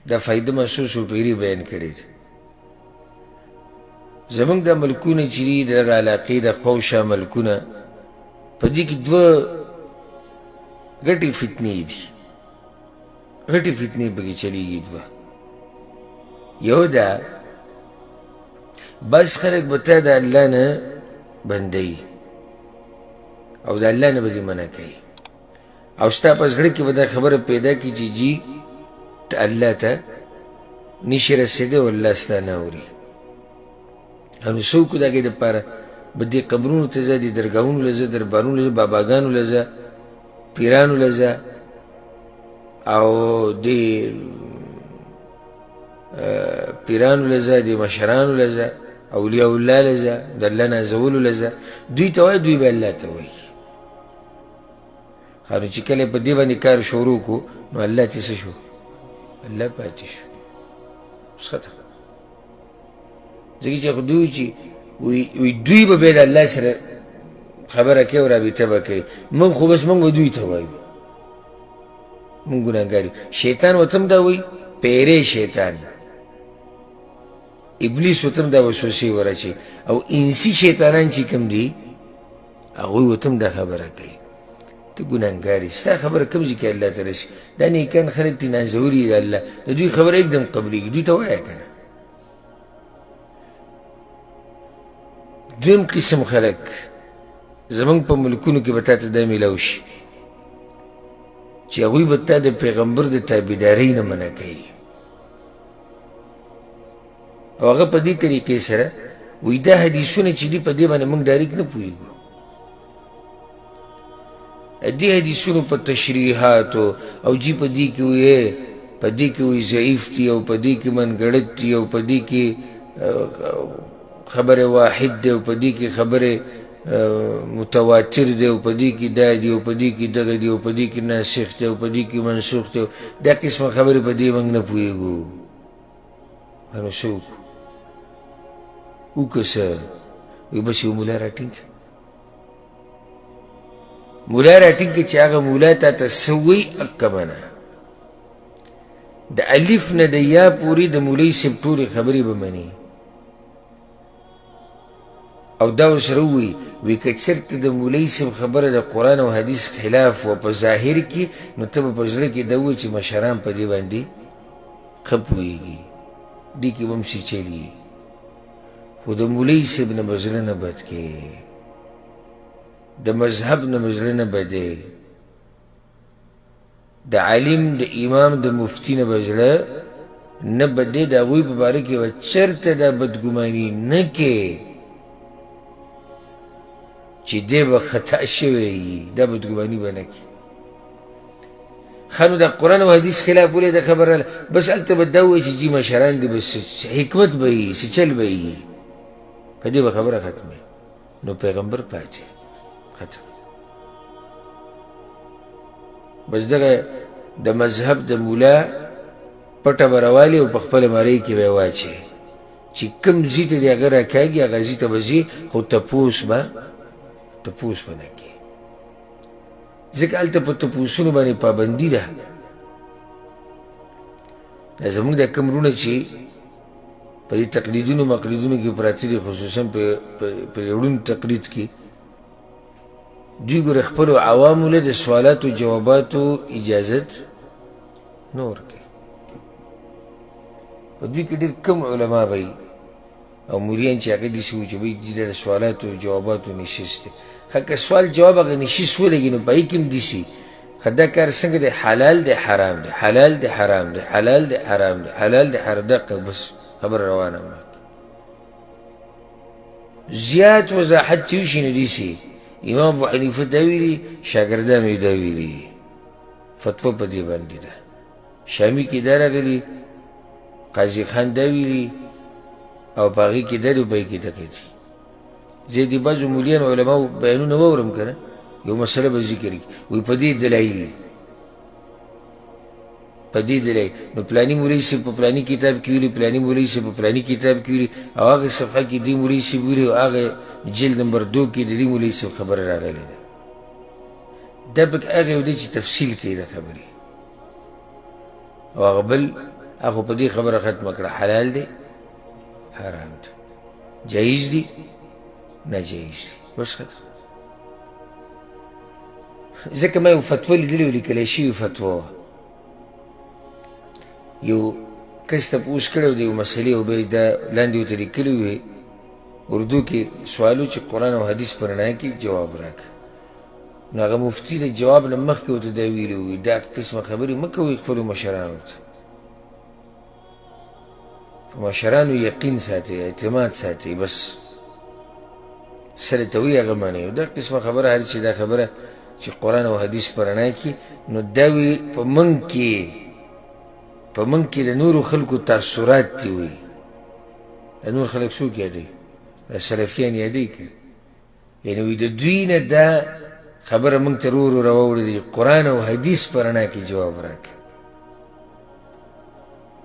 دا فایده ما څو څو پیرې بیان کړې ده. زمونږ دا ملکونه چې دي، د دغه علاقې د خوشا ملکونه، په دې کې دوه غټې فتنې دي، غټې فتنې پکې چلیږي دوه. یو دا بعض خلک به تا د الله نه بندوي او د الله نه به دې منع کوي، او ستا په زړه کې به دا خبره پیدا کړي چې جي ته الله ته نشي رسېدی او الله ستا نه اوري. نو څوک د هغې دپاره به دې قبرونو ته ځه، دې درګاهونو له ځه، دربارونو له ځه، باباګانو له ځه، پیرانو له ځه، او دې پیرانو له ځه، دې مشرانو له ځه، اولیاء الله له ځه، د الله نازولو له ځه، دوی ته وایي، دوی به الله ته وایي. نو چې کله په دې باندې کار شروع کړو نو الله ته څه شو؟ الله پاتې شو. اوس ختم. ځکه چې خو دوی چې وایي دوی به بیا د الله سره خبره کوي او رابطه به کوي، موږ خو بس موږ به دوی ته وایو، موږ ګناهګار یو. شیطان ورته هم دا وایي، پیری شیطان ابلیس ورته هم دا وسوسې وراچوي، او انسي شیطانان چې کوم دي هغوی ورته هم دا خبره کوي، ته ګناهګار یې، ستا خبره کوم ځای کې الله ته رسي؟ دا نیکان خلک دي، نازولي دي د الله، د دوی خبره یکدم قبلېږي، دوی ته وایه که نه. دویم قسم خلک زمونږ په ملکونو کې به تا ته دا میلاو شي چې هغوی به تا د پیغمبر د تابعدارۍ نه منع کوي، او هغه په دې طریقې سره وایي دا حدیثونه چې دي په دې باندې موږ ډایرک نه پوهېږو، دې حدیثونو په تشریحاتو او جی په دې کې وایي، په دې کې وایي ضعیف دي، او په دې کې منګړت دي، او په دې کې خبر واحد دی، او په دې کې خبر متواتر دی، او په دې کې دا دی، او په دې کې دغه دی، او په دې کې ناسخ دی، او په دې کې منسوخ دی، دا قسمه خبرې په دې موږ نه پوهېږو. نو څه وکړو؟ وکړه څه؟ وایي بس یو ملا راټینګ کړه، ملا راټینګ کړه چې هغه ملا تا ته څه وایي هقه منه. د الف نه د یا پورې د مولوي صاحب ټولې خبرې به مني، او دا ورسره ووایي، وایي که چېرته د مولوي صاحب خبره د قرآن او حدیث خلاف وه په ظاهر کې، نو ته به په زړه کې دا ووایي چې مشران په دې باندې ښه پوهېږي، دې کې به هم څه چل وي، خو د مولوي صاحب نه به زړه نه بد کوې، د مذهب نه به زړه نه بدې، د عالم د امام د مفتي نه به زړه نه بدې، د هغوی په باره کې به چېرته دا بدګماني نه کې چې دی به خطا شوی وي، دا بدګماني به نه کې. ښه نو د قرآن او حدیث خلاف ولې دا خبره؟ بس هلته به دا ووایي چې جي مشران دي، بس حکمت به وي، څه چل به وي، په دې به خبره ختمه. نو پیغمبر پاتې ختم. بس دغه د مذهب د مولا پټه به راوالي او په خپله مرۍ کې به یې واچوي چې کوم ځای ته دې هغه راکاږي هغه ځای ته به ځي، خو تپوس به نه کوي، ځکه هلته په تپوسونو باندې پابندي ده. دا زموږ دا کوم وروڼه چې په دې تقلیدونو مقلیدونو کې پراته دي، خصوصا په ړوند تقلید کې، دوی ګوره خپلو عوامو له د سوالاتو جواباتو اجازت نه ورکوي. په دوی کې ډېر کم علما به وي او مولیان چې هغه داسې وو چې وایي دوی د سوالاتو جواباتو نشست دی. ښه که سوال جواب هغه نشست ولګي نو په هغې کې هم داسې ښه دا کار څنګه دی؟ حلال دی حرام دی، حلال دی حرام دی، حلال دی حرام دی، حلال دی حرام دی، بس خبره روانه وه. زیات وضاحت چې وشي نو داسې امام ابو حنیفه دا ویلي، شاګردانو یې دا ویلي، فتوا په دې باندې ده. شامي کې دا راغلي، قاضي خان دا ویلي، او په هغې کې دا دی او په هغې کې دغه دي. زه د بعضو مولیانو علماو بیانونه واورم که نه، یو مسله به ذکر کړي، وایي په دې دلایل، په دې دلایل، نو پلاني مولوي صاحب په پلاني کتاب کې ویلي، پلاني مولوي صاحب په پلاني کتاب کې ویلي، او هغه صفحه کې دې مولوي صاحب ویلي، او هغه جلد نمبر 2 کې د دې مولوي صاحب خبره راغلې ده. دا پکې هغه یو دی چې تفصیل کوي د خبرې، او هغه بل هغه په دې خبره ختمه کړه، حلال دی حرام دی، جایز دی ناجایز دی، بس ختم. ځکه ما یو فتوا لیدلې وه، لیکلی شوې فتوا وه، یو کس تپوس کړی و د یو مسلې او بیا یې دا لاندې ورته لیکلي وي اردو کې سوال و چې قرآن او حدیث په رڼا کې جواب راکړه. نو هغه مفتي د جواب نه مخکې ورته دا ویلي وي دا قسمه خبرې مه کوئ خپلو مشرانو ته، په مشرانو یقین ساتئ، اعتماد ساتئ، بس سره ته وایي هغه منئ. دا قسمه خبره هر چې دا خبره چې قرآن او حدیث په رڼا کې، نو دا وي په موږ کې، په موږ کې د نورو خلکو تاثرات دي وي. د نور خلک څوک یادوي؟ دا سلفیان یادوي که؟ یعنې وایي د دوی نه دا خبره موږ ته ورو ورو راوړې دي، قرآن او حدیث په رڼا کې جواب راکړه.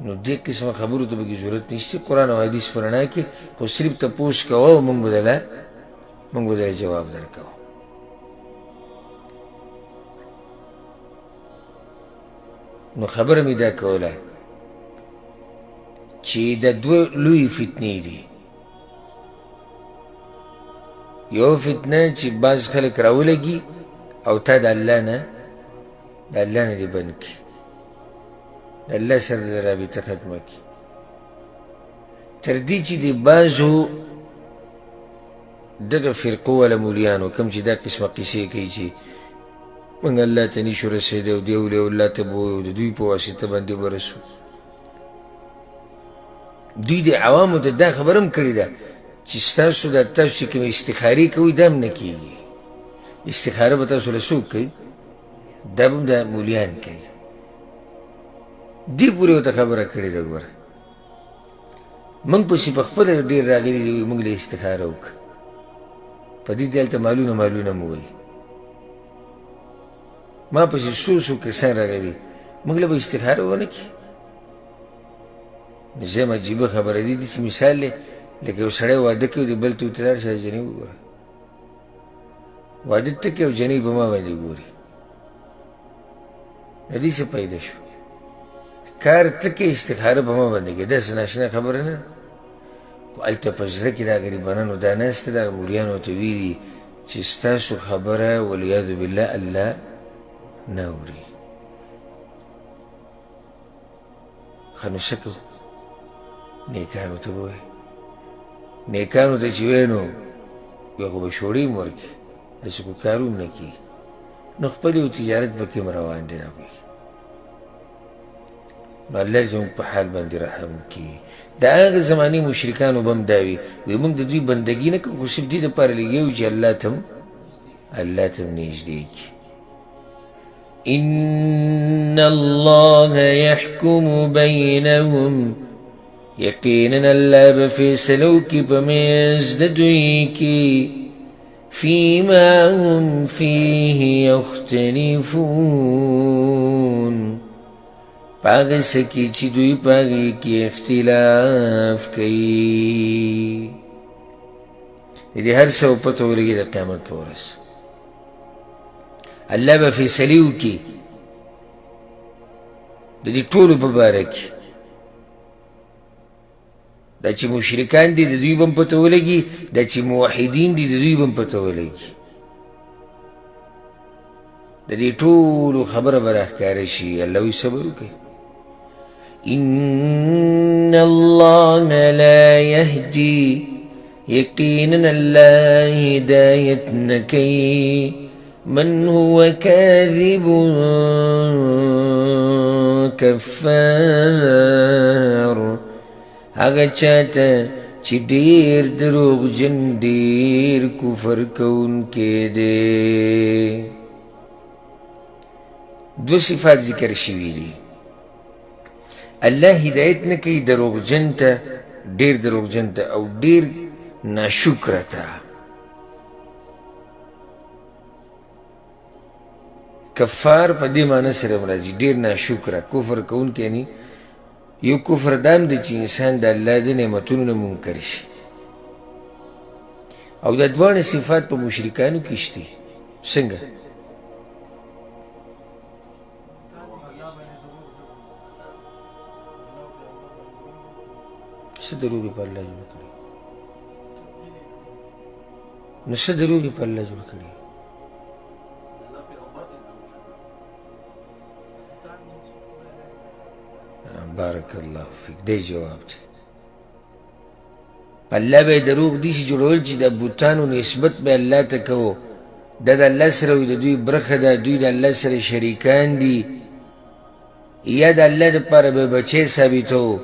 نو دې قسمه خبرو ته پکې ضرورت نشته، قرآن او حدیث په رڼا کې خو صرف تپوس کوه او موږ به درله جواب درکوو. نو خبره مې دا کوله چې دا دوه لویې فتنې دي. یو فتنه چې بعض خلک راولګي او تا د الله نه، د الله نه دې بند کړي، د الله سره د رابطه ختمه کړي، تر دې چې د بعضو دغه فرقو والا مولیانو کوم چې دا قسمه قصې کوي چې موږ الله ته نشو رسېدی او دی اولیاء الله ته به وایو، د دوی په واسطه باندې به رسو. دوی د عوامو ته دا خبره هم کړې ده چې ستاسو دا تاسو چې کومې استخارې کوئ دا هم نه کېږي. استخاره به تاسو له څوک کوي؟ دا به هم دا مولیان کوي. دې پورې ورته خبره کړې ده. ګوره موږ پسې په خپله ډېر راغلي دي، وایي موږ له استخاره وکړه، په دې دلته مالونه مالونه مو وایي. ما پسې څو څو کسان راغلي، موږ له به استخاره ونه کړي. نو زه یم عجیبه خبره دي چې مثال دی لکه یو سړی واده کوي، دی بل ته ورته لاړ شه جنۍ وګوره، واده ته کوي او جنۍ په ما باندې ګوري، له دې څه پیدا شو؟ کار ته کوې استخاره په ما باندې کوي، داسې ناشنا خبره نه. خو هلته په زړه کې دا غریبانانو دا ناسته ده، مولیانو ته ویلي چې ستاسو خبره والعیاذ بالله الله نه اوري. ښه نو څه کوو؟ نیکانو ته به وایي، نیکانو ته چې وایي نو بیا خو به شوړې هم ورکړي، داسې خو کار هم نه کېږي. نو خپل یو تجارت پکې هم روان دی هغوی. نو الله دې زموږ په حال باندې رحم وکړي. د هغې زمانې مشرکانو به هم دا وي، وایي موږ د دوی بندګي نه کوو، خو صرف دې دپاره لګیا یو چې الله ته هم، الله ته هم نږدې کړي. إن الله يحكم بينهم، یقینا الله به فیصله وکړي په منځ د دوی کې، فيما هم فيه يختلفون، په هغه څه کې چې دوی په هغې کې اختلاف کوي. د دې هر څه به پته ولګي د قیامت په ورځ. الله به فیصلې وکړي د دې ټولو په باره کې. دا چې مشرکان دي د دوی به هم پته ولګي، دا چې موحدین دي د دوی به هم پته ولګي. د دې ټولو خبره به راښکاره شي. الله وایي صبر وکړئ. إن الله لا يهدي، یقینا الله هدایت نه کوي من هو کاذب کفار، هغه چاته چې ډېر دروغجن ډېر کفر کوونکی دی. دوه صفات ذکر شوي دي. الله هدایت نه کوي دروغجن ته، ډېر دروغجن ته او ډېر ناشکره ته. کفار په دې معنی سره هم راځي، ډېر ناشکره، کفر کوونکی. یعنې یو کفر دا هم دی چې انسان د الله د نعمتونو نه منکر شي، او دا دواړه صفات په مشرکانو کې شته. څنګه؟ څه دروغ یې په الله جوړ کړي؟ نو څه دروغ یې په الله جوړ کړي؟ بارک الله فیک، دی جواب دی. په الله به یې دروغ داسې جوړول چې د بتانو نسبت به الله ته کوو، دا د الله سره وي، د دوی برخه ده، دوی د الله سره شریکان دي، یا د الله دپاره به بچی ثابتوو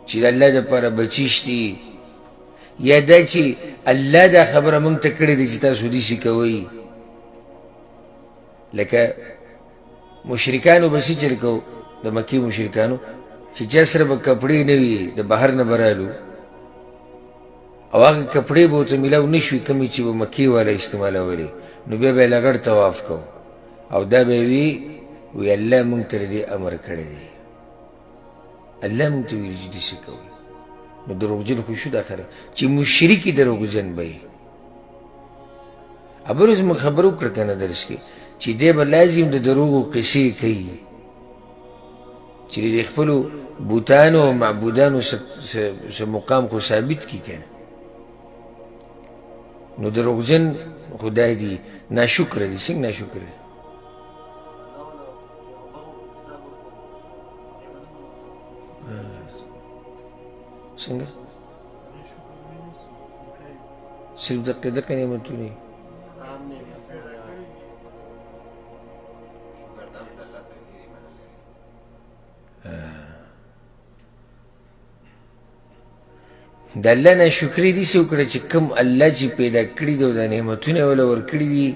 چې د الله دپاره بچي شتي، یا دا چې الله دا خبره موږ ته کړې ده چې تاسو داسې کوئ. لکه مشرکانو به څه چل کوو، د مکې مشرکانو چې چا سره به کپړې نه وي د بهر نه به رالو او هغه کپړې به ورته میلاو نه شوې کومې چې به مکې والا استعمالولې، نو بیا به یې لغړ طواف کوو او دا به یې وي وی الله موږ ته د دې امر کړی دی، الله موږ ته ویلي چې داسې کوئ. نو دروغجن خو شو دا خلک چې مشرکي دروغجن به یې. بل ورځ موږ خبره وکړه که نه درس کې چې دی به لازم د دروغو قصې کوي چې د خپلو بوتانو او معبودانو څه مقام خو ثابت کړي که نه. نو دروغجن خدای دی، ناشکره دي. څنګه ناشکره دي؟ څنګه؟ صرف دقه دقه نعمتونه. د الله ناشکري داسې وکړه چې کوم الله چې پیدا کړي دی او دا نعمتونه یې وله ورکړي دي،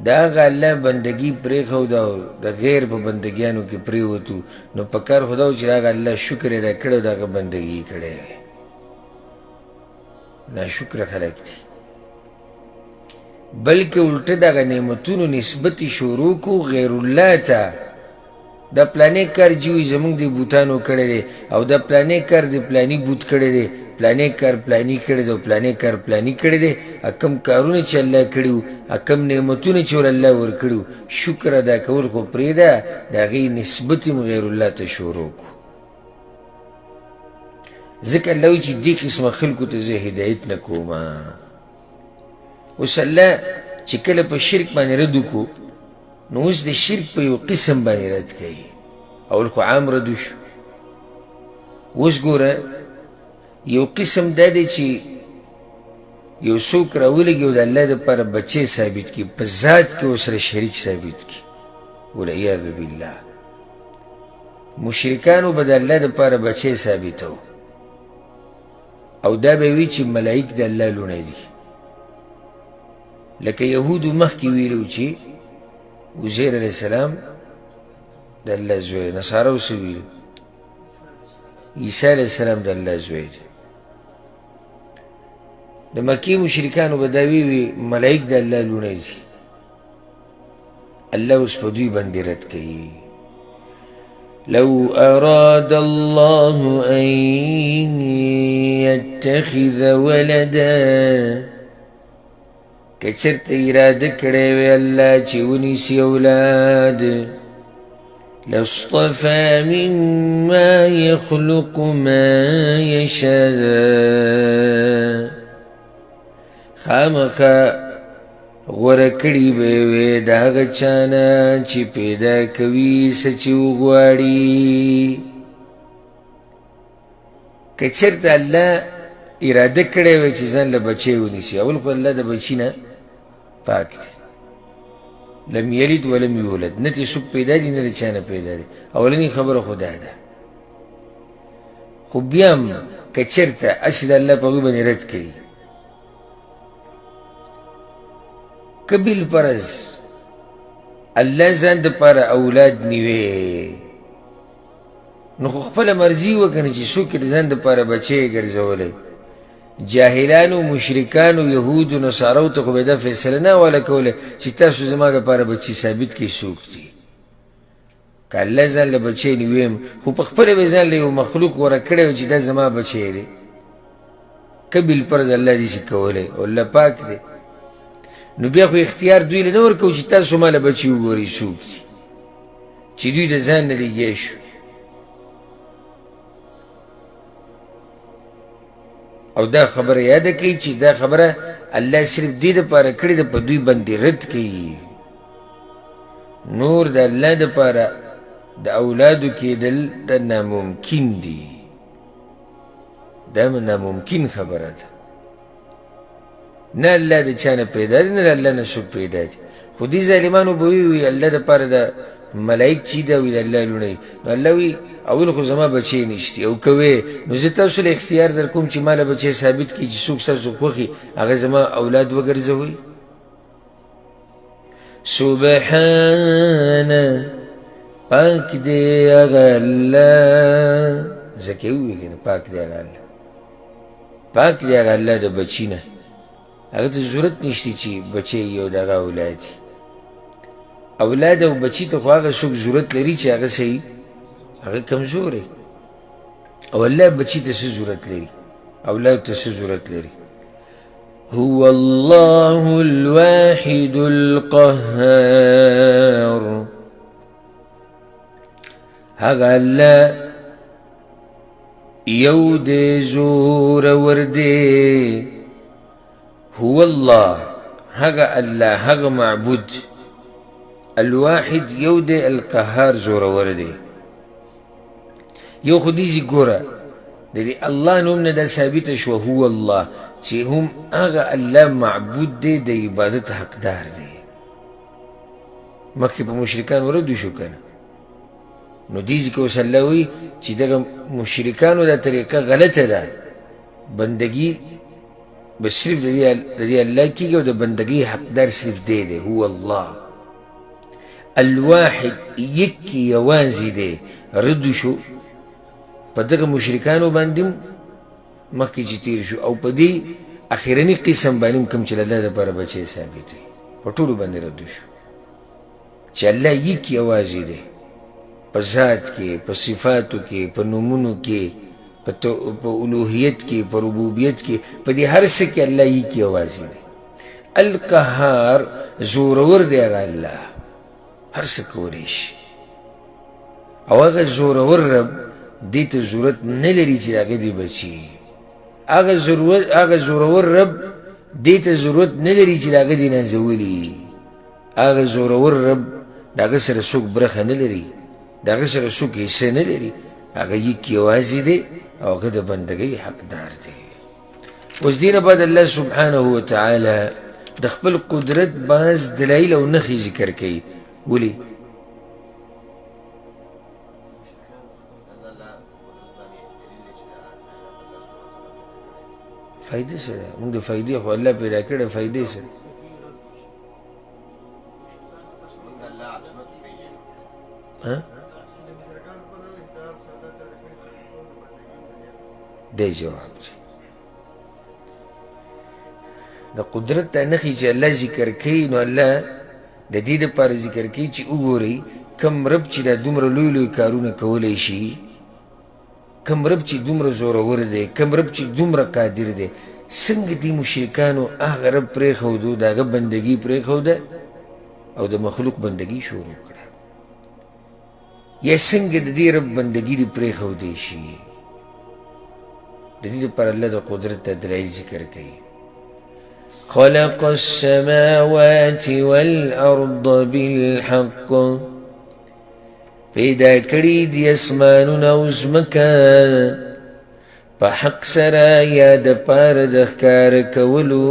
د هغه الله بندګي پرېښوده او د غیر په بندګیانو کې پرېوتو. نو په کار خو دا و چې د هغه الله شکر ادا کړی او د هغه بندګي یې کړی وی. ناشکره خلک دي، بلکې الټه دغه نعمتونو نسبت یې شروع کړو غیر الله ته. دا پلانې کار چې وي زموږ د بوتانو کړی دی، او دا پلانې کار د پلاني بوت کړی دی، پلانې کار پلاني کړی دی او پلانې کار پلاني کړی دی. کوم کارونه چې الله کړي وو، کوم نعمتونه چې ور الله ورکړي وو، شکر ادا کول خو پرېږده، د هغې نسبت یې هم غیر الله ته شروع کړو. ځکه الله وایي چې دې قسمه خلکو ته زه هدایت نه کوم. اوس الله چې کله په شرک باندې رد وکړو، نو اوس د شرک په یو قسم باندې رد کوي. اول خو عام رد شو، اوس ګوره یو قسم دا دی چې یو څوک راولېږي او د الله دپاره بچی ثابت کړي، په ذات کې ورسره شریک ثابت کړي، والعیاذ بالله. مشرکانو به د الله دپاره بچی ثابتو او دا به وي چې ملایک د الله لوڼه دي. لکه یهودو مخکې ویلو چې عزیر علیه السلام د الله زوی، نصارو څه ویلو؟ عیسی علیه السلام د الله زوی دی. د مکې مشرکانو به دا وی ملایک د الله لوڼه دي. الله اوس په دوی باندې رد کوي. لو أراد الله أن يتخذ ولدا، که چېرته اراده کړې وي الله چې ونیسي اولاد، لاصطفى مما يخلق ما يشاء، خامخا غوره کړي به یې وي د هغه چا نه چې پیدا کوي څه چې وغواړي. که چېرته الله اراده کړې وي چې ځان له بچی ونیسي، اول خو الله د بچي نه پاک دی، لم یلد ولم یولد، نه ترې څوک پیدا دي نه د چا نه پیدا دي. اولنۍ خبره خو دا ده. خو بیا هم که چېرته هسې د الله په هغوی باندې رد کوي، که بالفرض الله ځان دپاره اولاد نیوی، نو خو خپله مرضي وکړه چې څوک یې د ځان دپاره بچی ګرځولی. جاهلانو، مشرکانو، یهودو، نصارو ته خو به دا فیصله نه حواله کوله چې تاسو زما دپاره بچي ثابت کړئ څوک دي. که الله ځان له بچی نیویم، خو په خپله به ځان له یو مخلوق غوره کړی وي چې دا زما بچی دی. که بالفرض الله داسې کولی او الله پاک دی، نو بیا خو اختیار دوی له نه ورکوو چې تاسو ما له بچي وګورئ څوک دي، چې دوی د ځان نه لګیا شو. او دا خبره یاده کوي چې دا خبره الله صرف دې دپاره کړې ده، په دوی باندې رد کوي. نور د الله دپاره د اولادو کېدل دا ناممکن دي، دا ناممکن خبره ده. نه الله د چا نه پیدا دی، نه د الله نه څوک پیدا دی. خو دې ظالمانو به وي الله دپاره د ملایک چې ده وي د الله لوڼه وي. نو الله وي اول خو زما بچی نشتي، او که وی نو زه تاسو له اختیار در کوم چې ما له بچی ثابت کړي چې څوک ستاسو خوښي هغه زما اولاد وګرځوئ. سبحانه، پاک دی هغه الله، ځکه یې وویل که نه پاک دی هغه الله، پاک دی هغه الله د بچي نه، هغه ته ضرورت نشته چې بچی یو د هغه اولاد وي. اولاد او بچي ته خو هغه څوک ضرورت لري چې هغه صحیح هغه کمزوری، او الله بچي ته څه ضرورت لري، اولاد ته څه ضرورت لري؟ هو الله الواحد القهار، هغه الله یو دی زورور دی. هو الله، هغه الله، هغه معبود، الواحد یو دی، القهار زورور دی. یو خو دې ځي ګوره د دې الله نوم نه دا ثابته شوه هو الله، چې هم هغه الله معبود دی، د عبادت حقدار دی. مخکې په مشرکانو رد شو که نه، نو دې ځای کې اوس الله وایي چې دغه مشرکانو دا طریقه غلطه ده، بندګي به صرف د دې الله کېږي او د بندګۍ حقدار صرف دی دی، هو الله الواحد، یک یوازې دی. رد شو په دغه مشرکانو باندې مخکې چې تېر شو، او په دې اخرني قسم باندې هم کوم چې د الله دپاره بچی ثابت وي، په ټولو باندې رد شو چې الله یک یوازې دی، په ذات کې، په صفاتو کې، په نومونو کې، په الوهیت کې، په ربوبیت کې، په دې هر څه کې الله یک یوازې دی. القهار زورور دی، هغه الله هر څه کولی شي، او هغه زورور رب دې ته ضرورت نه لري چې هغه دې بچي، هغه زورور رب دې ته ضرورت نه لري چې هغه دې نازولي، هغه زورور رب د هغه سره څوک برخه نه لري، د هغه سره څوک حصه نه لري، هغه یک یوازې دی او هغه د بندګۍ حقدار دی. اوس دې نه بعد الله سبحانه وتعالی د خپل قدرت بعض دلایل او نښې ذکر کوي. ولې؟ فایدې سره موږ د فایدې خو الله پیدا کړی، فایدې سره ها دی جواب دی. د قدرت د نښې چې الله ذکر کوي، نو الله د دې دپاره ذکر کوي چې وګورئ کوم رب چې دا دومره لوی لوی کارونه کولی شي، کوم رب چې دومره زورور دی، کوم رب چې دومره قادر دی، څنګه دې مشرکانو هغه رب پرېښودو، د هغه بندګي پرېښوده او د مخلوق بندګي شروع کړه، یا څنګه د دې رب بندګي دې پرېښودی شي؟ د دې لپاره الله د قدرت د دلایل ذکر کوي. خلق السماوات والأرض بالحق، پیدا کړي دي اسمانونه او ځمکه په حق سره، یا د پاره د ښکاره کولو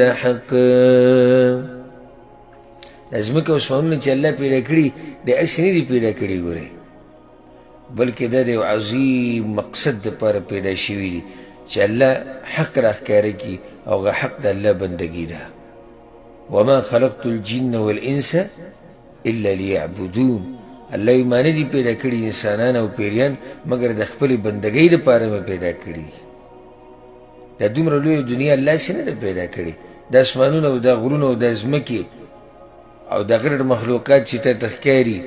د حق. د ځمکې او اسمانونه چې الله پیدا کړي د هسې نه دي پیدا کړي ګورئ، بلکې دا د یو عظیم مقصد دپاره پیدا شوي دي چې الله حق راښکاره کړي، او هغه حق د الله بندګي ده. وما خلقت الجن والانس الا ليعبدون، الله یې ما نه دي پیدا کړي انسانان او پیریان مګر د خپلې بندګۍ دپاره مې پیدا کړي. دا دومره لویه دنیا الله هسې نه ده پیدا کړې، دا اسمانونه او دا غرونه او دا ځمکې او دا غټ مخلوقات چې تا ته ښکاري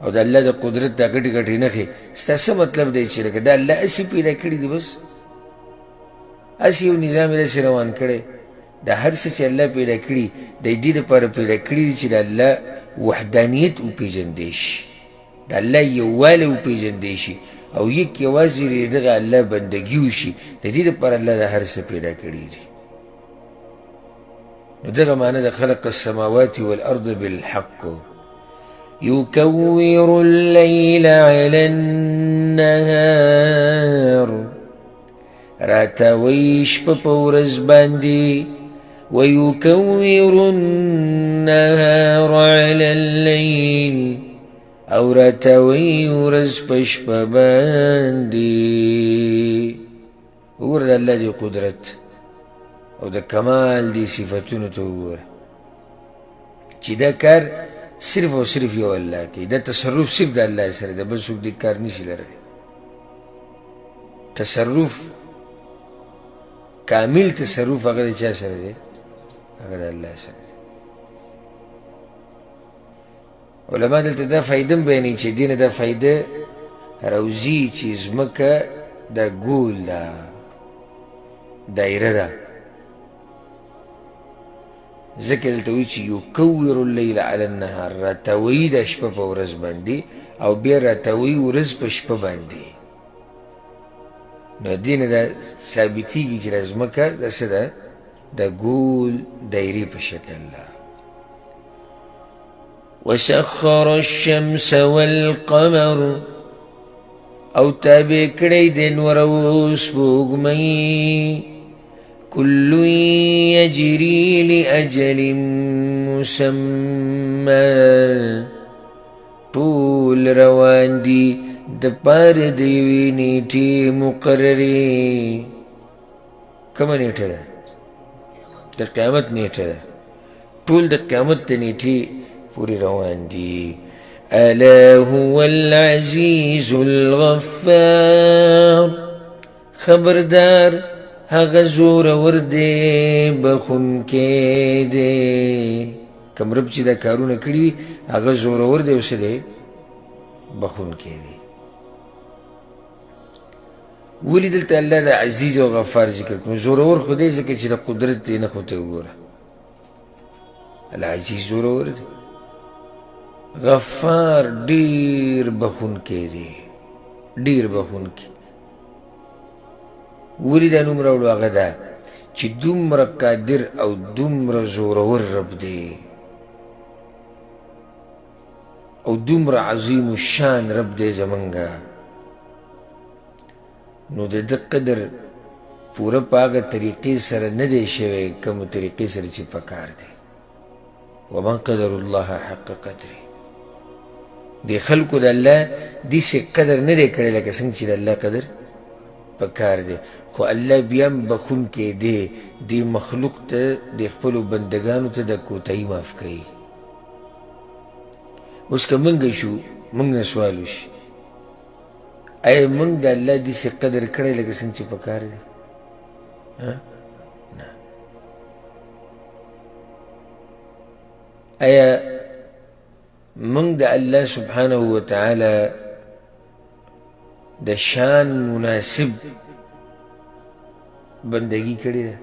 او د الله د قدرت دا غټې غټې نښې، ستا څه مطلب دی چې لکه دا الله هسې پیدا کړي دي، بس هسې یو نظام یې داسې روان کړی. دا هر څه چې الله پیدا کړي د دې دپاره پیدا کړي دي چې د الله وحدانیت وپېژندی شي، د الله یووالی وپېژندی شي، او یک یوازې د دغه الله بندګي وشي. د دې دپاره الله دا هر څه پیدا کړي دي. نو دغه معنی د خلق السماوات والارض بالحق. يكور الليل على النهار، راتاوي شپه په ورځ باندې، ويكور النهار على الليل، او راتاوي ورځ په شپه باندې. وګوره د الله دې قدرت او د کمال دې صفتونو ته وګوره چې دا کار صرف او صرف یو الله کوي. دا تصرف صرف د الله سره دی، بل څوک دې کار نشي لرلی. تصرف کامل تصرف هغه د چا سره دی؟ هغه د الله سره دی. علما دلته دا فایده هم بیانوي چې دې نه دا فایده راوځي چې ځمکه دا ګول ده، دایره ده. ځکه دلته وایي چې یکور اللیل علی النهار، راتاویي دا شپه په ورځ باندې او بیا راتاویي ورځ په شپه باندې. نو دې نه دا ثابتېږي چې دا ځمکه دا څه ده؟ د ګول دایرې په شکل ده. وسخر الشمس والقمر، او تابع کړی دی نور او سپوږمۍ. كل يجري لأجل مسمى، ټول روان دي د پاره د یوې نیټې مقررې. کومه نیټه ده؟ د قیامت نیټه ده. ټول د قیامت د نیټې پورې روان دي. ألا هو العزیز الغفار، خبردار هغه زورور دی بخښونکی دی. کوم رب چې دا کارونه کړي هغه زورور دی او څه دی؟ بخښونکی دی. ولې دلته الله د عزیز او غفار ذکر کړو؟ زورور خو دی ځکه چې د قدرت دی نه، خو ته وګوره العزیز زورور دی، غفار ډېر بخښونکی دی، ډېر بخښونکی. ولې دا نوم راوړو؟ هغه دا چې دومره قادر او دومره زورور رب دی او دومره عظیم الشان رب دی زمونږه، نو د ده قدر پوره په هغه طریقې سره نه دی شوی کومو طریقې سره چې پکار دی. وما قدر الله حق قدره، دې خلکو د الله داسې قدر نه دی کړی لکه څنګه چې د الله قدر پکار دی. خو الله بیا هم بخښونکی دی، دې مخلوق ته، دې خپلو بندګانو ته د کوتاهي معاف کوي. اوس که موږ شو، موږ نه سوال وشي، آیا موږ د الله داسې قدر کړی لکه څنګه چې پکار دی؟ نه. آیا موږ د الله سبحانه وتعالی د شان مناسب بندگی کړې ده؟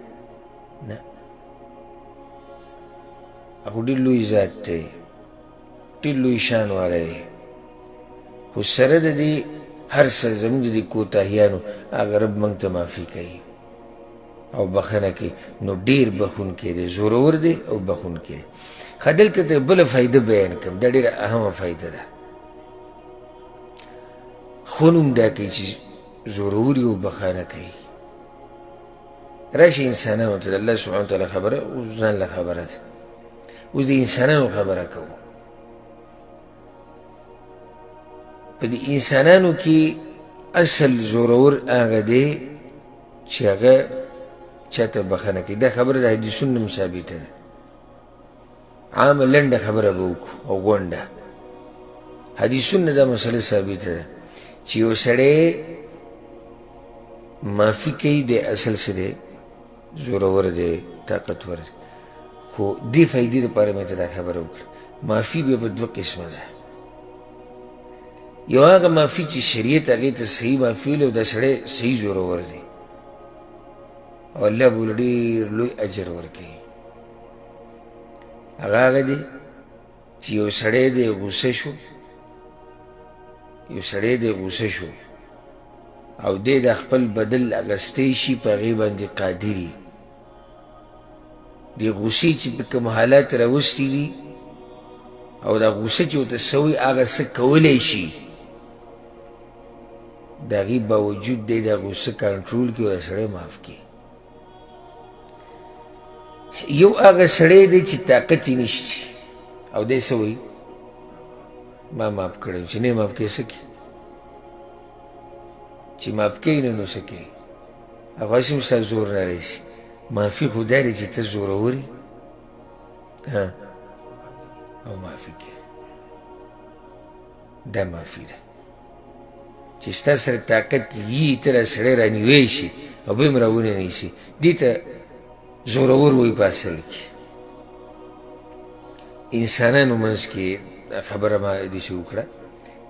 نه. هغه ډېر لوی ذات دی، ډېر لوی شان والا دی، خو سره د دې هر څه زموږ د دې کوتاهیانو هغه رب موږ ته معافي کوي او بخښنه کوي. نو ډېر بخښونکی دی، زورور دی او بخښونکی دی. ښه دلته ته بله فایده بیان کړم، دا ډېره اهمه فایده ده. ښه نوم دا کوي چې زورور یې او بخښنه کوي. راشي انسانانو ته د الله سبحانه وتعالی خبره اوس ځان له خبره ده، اوس د انسانانو خبره کوو. په دې انسانانو کې اصل زورور هغه دی چې هغه چاته بخښنه کوي. دا خبره د حدیثونو هم ثابته ده. عامه لنډه خبره به وکړو او غونډه. حدیثونو دا مسله ثابته ده چې یو سړی معافي کوي، دی اصل څه دی؟ زورور دی، طاقتور دی. خو دې فایدې دپاره مې ته دا خبره وکړه. معافي بیا په دوه قسمه ده. یو هغه معافي چې شریعت هغې ته صحیح معافي ویلې او دا سړی صحیح زورور دی او الله به له ډېر لوی اجر ورکوي. هغه هغه دی چې یو سړی دی غوسه شو، یو سړی دی غوسه شو او دی د خپل بدل اخیستی شي، په هغې باندې قادر وي. دې غوسې چې په کوم حالات راوستي دي او دا غوسه چې ورته څه وایي هغه څه کولی شي، د هغې باوجود دی دا غوسه کنټرول کړي او دا سړی معاف کړي. یو هغه سړی دی چې طاقت یې نشته او دی څه وایي؟ ما معاف کړی. چې نه معاف کړې څه کوي؟ چې معاف کوي نو څه کوي؟ هغه هسې هم ستا زور نه راسي. معافي خو دا دی چې ته زورور یې او معافي کوي. دا معافي ده چې ستا سره طاقت یي، ته را سړی رانیوی شي او بیا هم راونه نیسي، دې ته زورور وایي. په اصل کې انسانانو منځ کې خبره ما داسې وکړه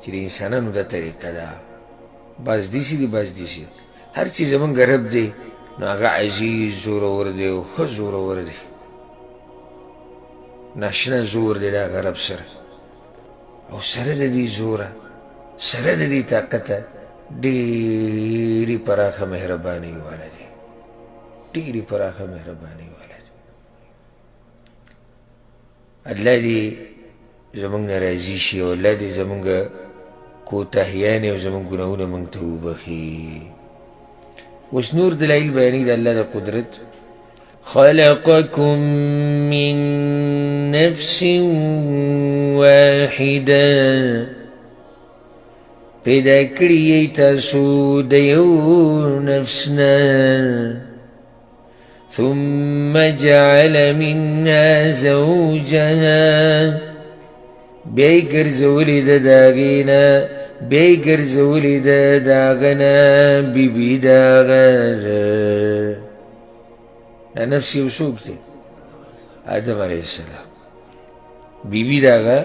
چې د انسانانو دا طریقه ده، بعض داسې دي بعض داسې. هر چې زمونږ رب دی نو هغه عزیز زورور دی او ښه زورور دی، ناشنا زور دی د هغه رب سره، او سره د دې زوره سره د دې طاقته ډېرې پراخه مهربانۍ والا دی، ډېرې پراخه مهربانۍ والا دی. الله دې زمونږ نه راضي شي او الله دې زمونږ کوتاهیانې او زمونږ ګناهونه مونږ ته وبخښي. اوس نور دلایل بیانوي د الله د قدرت. خلقكم من نفس واحدة، پیدا کړي یئ تاسو د یو نفس نه، ثم جعل منها زوجها، بیا یې ګرځولې ده د هغې نه، بیا یې ګرځولې ده د هغه نه بیبي د هغه. دا نفس یو څوک دی؟ آدم علیه السلام. بیبي د هغه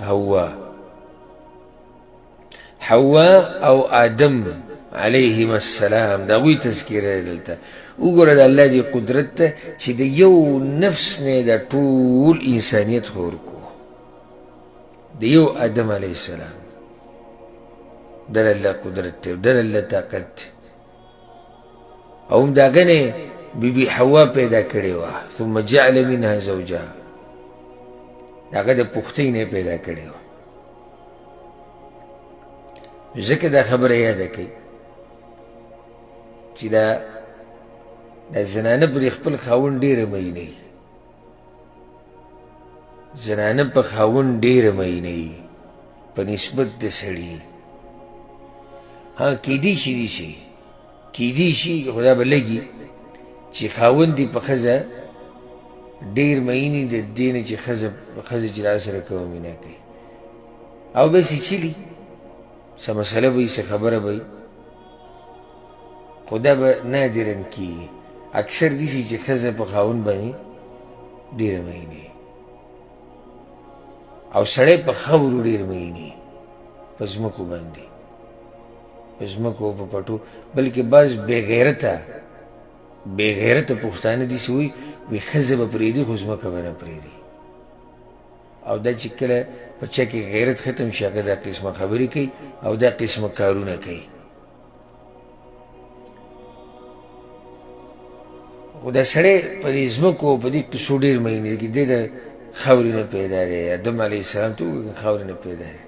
حوا. حوا او آدم علیهما السلام د هغوی تذکره ده دلته. وګوره د الله دې قدرت ته چې د یو نفس نه د ټول انسانیت خور کو، د یو آدم علیه السلام. دا د الله قدرت دی، دا د الله طاقت دی. او هم د هغه نه بیبي حوا پیدا کړې وه، ثم جعل منها زوجها، د هغه د پښتۍ نه پیدا کړې وه. ځکه دا خبره یاده کوي چې دا زنانه پر خپل خاوند ډېره مینه وي، زنانه په خاوند ډېره مینه وي په نسبت د سړي. ها کیدی شي داسې کیدی شي، خو دا به لګي چې خاوند دې په ښځه ډېر مین وي د دې نه چې ښځه چې د سره کومه مینه کوي، او بس یې چلي څه مسله به وي څه خبره به وي، خو دا به نادراً کېږي. اکثر داسې چې ښځه په خاوند باندې ډېره مینه وي او سړی په خاورو ډېر مین وي، په ځمکو باندې، په ځمکو په پټو. بلکې بعض بېغیرته پښتانه داسې وایي، وایي ښځه به پرېږدي خو ځمکه به نه پرېږدي. او دا چې کله په چا کې غیرت ختم شي هغه دا قسمه خبرې کوي او دا قسمه کارونه کوي. خو دا سړی په دې ځمکو او په دې قصو ډېر مین دی، دی د خاورې نه پیدا دی. آدم علیه السلام ته وګوره خاورې نه پیدا دی،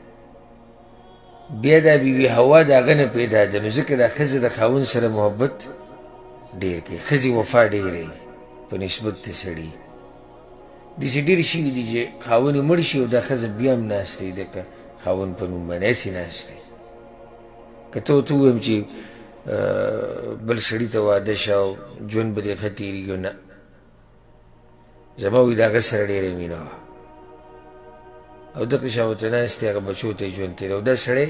بیا دا بیبي حوا د هغه نه پیدا ده، نو ځکه دا ښځه د خاوند سره محبت ډېر کوي، ښځې وفا ډېره وي په نسبت د سړي. داسې ډېر شوي دي چې خاوند یې مړ شي او دا ښځه بیا هم ناسته وي د خاوند په نوم باندې هسې ناسته وي. که ته ورته ووایم چې بل سړي ته واده شه او ژوند به دې ښه تېرېږي، نه، زما وایي د هغه سره ډېره مینه وه او دغه شان ورته ناست دی، هغه بچو ته یې ژوند تېر. او دا سړی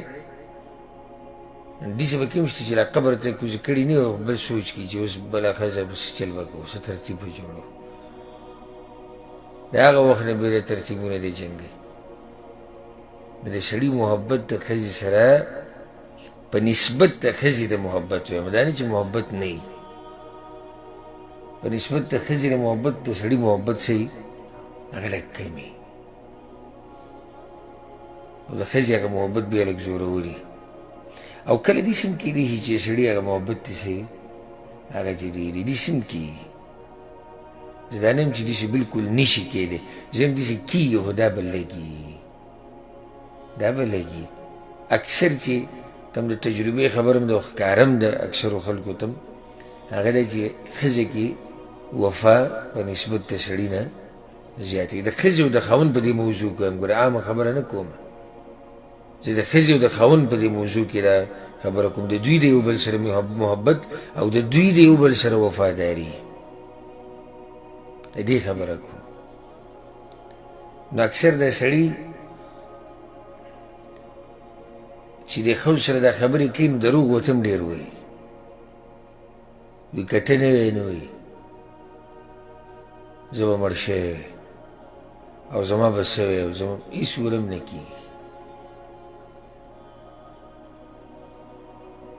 داسې پکې هم شته چې لا قبر ته یې کوزه کړي نه او بل سوچ کوي چې اوس بله ښځه به څه چل به کوو، څه ترتیب به جوړو. د هغه وخت نه بیا ترتیبونه دی جنګوي. نو د سړي محبت د ښځې سره په نسبت د ښځې د محبت وایم، دا نه چې محبت نه وي، په نسبت د ښځې د محبت د سړي محبت څه وي؟ هغه لږ کم وي، او د ښځې هغه محبت بیا لږ زورور وي. او کله داسې هم کېدای شي چې سړي هغه محبت ته څه هغه چې ډېرې داسې هم کېږي. زه دا نه یم چې داسې بلکل نه شي کېدی، زه یم داسې کېږي، خو دا به لګي، دا به لګي. اکثر چې کوم د تجربې خبره هم ده او ښکاره هم ده اکثرو خلکو ته هم، هغه ده چې ښځې کې وفا په نسبت د سړي نه زیاتېږي. د ښځې او د خاوند په دې موضوع کې وایم، ګوره عامه خبره نه کوم، زه د ښځې او د خاوند په دې موضوع کې دا خبره کوم، د دوی د یو بل سره محبت او د دوی د یو بل سره وفاداري، د دې خبره کوم. نو اکثر دا سړي چې د ښځو سره دا خبرې کوي نو دروغ ورته هم ډېر وایي، وایي که ته نه وی نو وایي زه به مړ شوی وی او زما به څه وی او زما هېڅ ورم نه کېږي.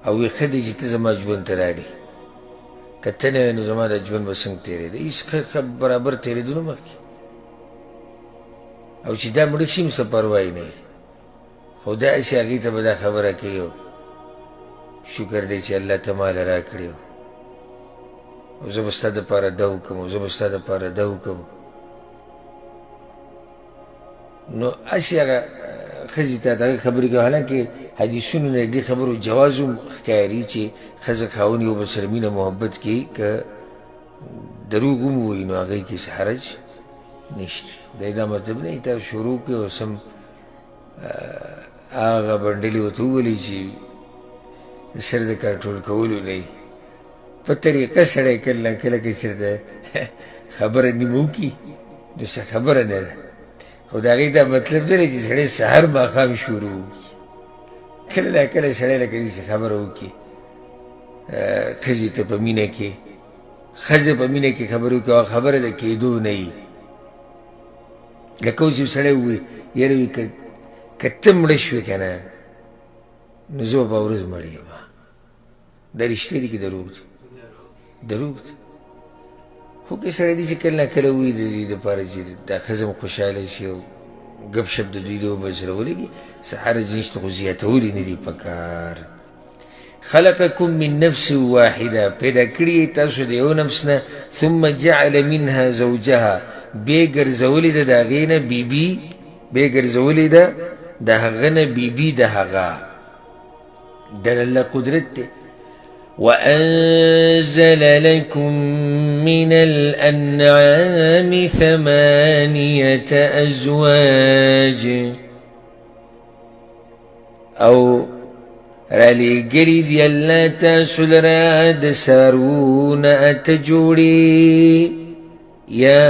او وایي ښه دی چې ته زما ژوند ته راغلې، که ته نه وی نو زما دا ژوند به څنګه تېرېده، هېڅ ښه ښه برابر تېرېدو نه مخکې. او چې دا مړه شي هم څه پروا یې نه وي، خو داسې هغې ته به دا خبره کوي شکر دی چې الله ته مال راکړی او زه به ستا دپاره دا وکړم او زه به ستا دپاره دا وکړم. نو هسې هغه ښځې ته دغه خبرې کوي، حالانکه حدیثونو نه دې خبرو جواز هم ښکاري چې ښځه خاوند یو بل سره مینه محبت کوي، که دروغ هم ووایي نو هغې کې څه حرج نشته. دا دا مطلب نه تاسو شروع کړئ او سم هغه بنډلې ورته وولئ چې د سر د کنټرول کولو نه وي، په طریقه سړی کله نا کله که چېرته خبره نیمه وکړي نو څه خبره نه ده، خو د هغې دا مطلب نه دی چې سړی سهار ماښام شروع وکړي. کله نا کله سړی لکه داسې خبره وکړي ښځې ته په مینه کې، ښځه په مینه کې خبرې وکړي او خبره د کېدو نه وي. لکه اوس یو سړی ووایي یاره وي که ته مړه شوې که نه نو زه به ورځ مړ یم. دا رښتیا دي که دروغ دي؟ دروغ دي. خو که سړی داسې کله نا کله ووایي د دې دپاره چې دا ښځه هم خوشحاله شي او ګپ شپ د دوی د یو بل سره ولګي، څه حرج نشته، خو زیاتول یې نه دي پکار. خلقکم من نفس واحده، پیدا کړي یې تاسو د یو نفس نه، ثم جعل منها زوجها، بیا یې ګرځولې ده د هغې نه بیبي، بیا یې ګرځولې ده د هغه نه بیبي د هغه. دا د الله قدرت دی. وأنزل لكم من الأنعام ثمانية أزواج، او رالیږلي دي الله تاسو لره د څاروو نه اته جوړې، یا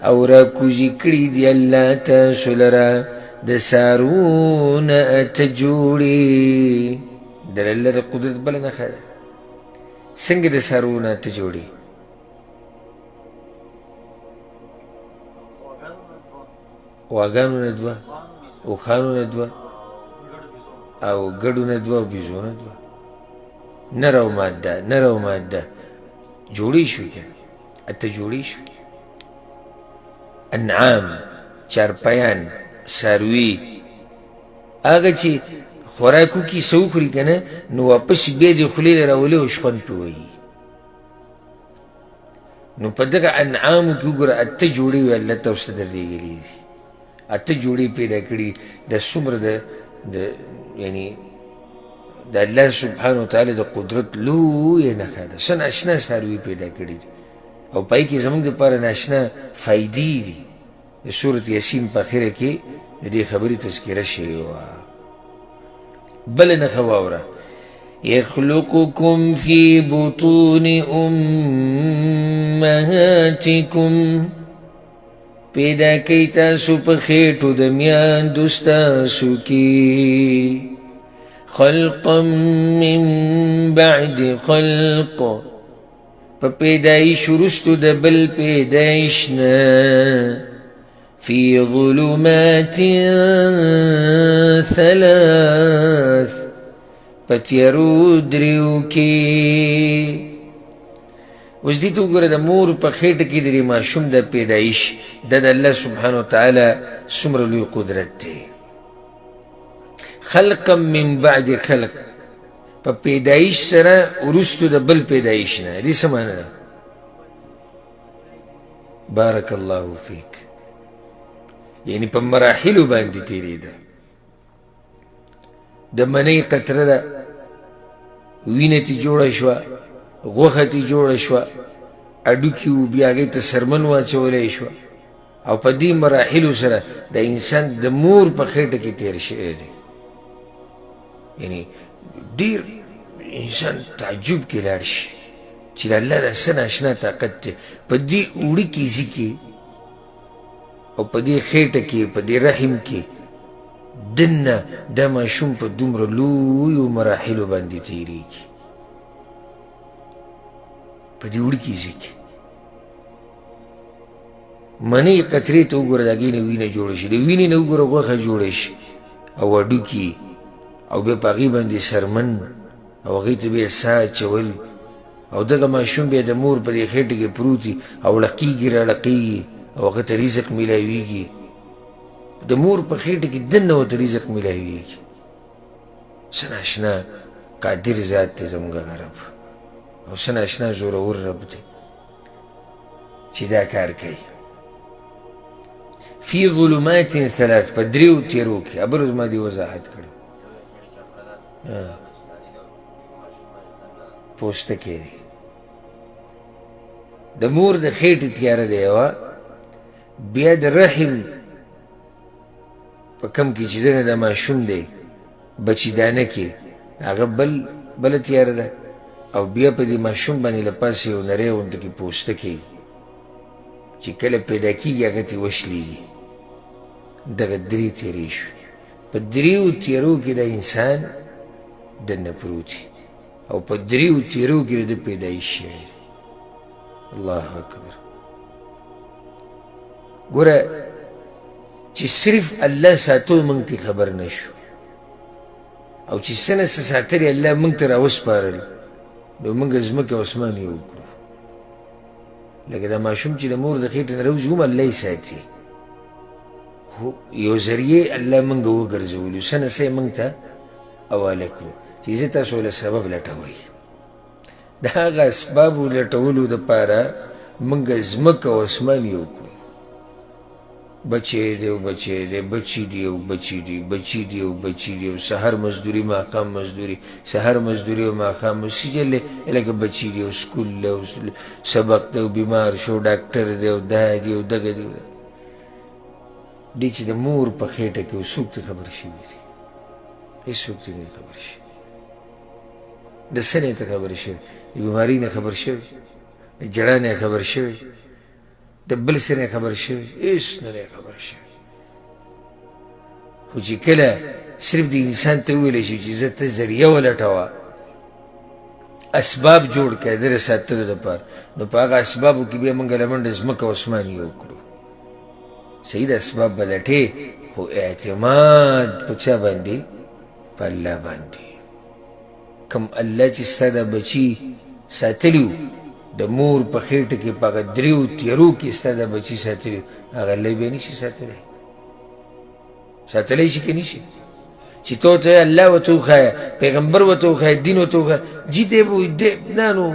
او راکوزي کړي دي الله تاسو لره د څاروو نه اته جوړې. د الله د قدرت بله نښه ده. څنګه د څاروو نه اته جوړې؟ غواګانو نه دوه، اوښانو نه دوه، او ګډو نه دوه، او بیزو نه دوه. نر او ماده، نر او ماده جوړې شوې که نه؟ اته جوړې شوې. انعام، چارپیان، څاروي، هغه چې خوراک وکړي څه وخوري که نه نو واپس بیا دې خولې له راولي او شخوند پرې وهي. نو په دغه انعامو کې وګوره اته جوړې وې الله تاسو ته درلېږلي دي، اته جوړې پیدا کړي. دا څومره د یعنی د الله سبحانه وتعالی د قدرت لویه نښه ده. څه ناشنا څاروي پیدا کړي دي او په هغې کې زموږ دپاره ناشنا فایدې دي. د سورت یاسین په اخره کې د دې خبرې تذکره شوې وه. بله نښه واوره، یخلقکم فی بطون امهاتکم، پیدا کوي تاسو په خېټو د میندو ستاسو کې، خلقا من بعد خلق، په پیدایش وروستو د بل پیدایش نه، فی ظلمات ثلاث، په تیارو دریو کې. اوس دې ته وګوره، د مور په خېټه کې د دې ماشوم د پیدایش دا د الله سبحانه وتعالی څومره لوی قدرت دی. خلقا من بعد خلق، په پیدایش سره وروستو د بل پیدایش نه. دې څه معنی ده؟ بارک الله فیک، یعنی په مراحلو باندې تېرېده. د منۍ قطره ده، وینه ترې جوړه شوه، غوښه ترې جوړه شوه، هډوکي وو، بیا هغې ته څرمن واچولی شوه، او په دې مراحلو سره د انسان د مور په خېټه کې تېر شوی دی. یعنی ډېر انسان تعجب کې لاړ شي چې د الله دا څه ناشنا طاقت دی، په دې وړوکي ځي کې او په دې خېټه کې، په دې رحم کې دننه دا ماشوم په دومره لویو مراحلو باندې تېرېږي، په دې وړوکي ځي کې. منۍ قطرې ته وګوره، د هغې نه وینه جوړه شي، د وینې نه وګوره غوښه جوړه شي او هډوکي، او بیا په هغې باندې څرمن، او هغې ته بیا ساه اچول، او دغه ماشوم بیا د مور په دې خېټه کې پروت وي او ړقېږي راړقېږي، او هغه ته رزق میلاویږي. د مور په خېټه کې دننه ورته رزق میلاویږي. څه ناشنا قادر ذات دی زموږ هغه رب، او څه ناشنا زورور رب دی چې دا کار کوي. فی ظلمات ثلاث، په دریو تیرو کې. ابل ورځ ما دې وضاحت کړی. پوستکی دی، د مور د خېټې تیاره دی یوه، بیا د رحم په کم کې چې دننه د ماشوم دی بچي دانه کې هغه بله تیاره ده، او بیا په دې ماشوم باندې له پاسه یو نری غوندې کې پوستکی چې کله پیدا کېږي هغه ترې وشلېږي. دغه درې تیرې شوې. په دریو تیرو کې دا انسان دننه پروت وي، او په دریو تیرو کې د ده پیدایش شوی دی. الله اکبر. ګوره چې صرف الله ساتو موږ ته خبر نه شو، او چې څه نه څه ساتلی الله موږ ته راوسپارل، نو موږ ځمکه او اسمان یو کړو. لکه دا ماشوم چې د مور د خېټې نه راوځي هم الله یې ساتي، خو یو ذریعه الله موږ وګرځولو، څه نه څه یې موږ ته حواله کړو چې زه تاسو له سبب لټوئ. د هغه اسبابو لټولو دپاره موږ ځمکه او اسمان یو کړو. بچی دی او بچی دی، بچی دی او بچی دی، بچی دی او بچی دی، او سهار مزدوري، ماښام مزدوري، سهار مزدوري او ماښام مزدوري چلې، لکه بچی دی او سکول دی او سبق دی او بیمار شو، ډاکټر دی او دا دی او دغه دی. دی چې د مور په خېټه کې و، څوک ترې خبر شوي دي؟ هېڅوک ترې نه خبر شوي. د څه نه ته خبر شوي؟ د بیمارۍ نه خبر شوي، د ژړا نه خبر شوي، د بل څه نه خبر شوي، هېڅ نه دی خبر شوی. خو چې کله صرف د انسان ته وویلی شي چې زه ته ذریعه ولټوه، اسباب جوړ کړه د ساتلو دپاره، نو په هغه اسبابو کې بیا موږ له منډه ځمکه او اسمان یو کړو. صحیح ده، اسباب به لټې، خو اعتماد په چا باندې؟ په الله باندې. کوم الله چې ستا دا بچي ساتلي وو د مور په خېټه کې، په هغه دریو تیرو کې ستا دا بچي ساتلي وو، هغه الله یې بیا نشي ساتلی. ساتلی شي که نشي؟ چې ته ورته الله ورته وښایه، پیغمبر ورته وښایه، دین ورته وښایه، جي دی به وایي دی نه نو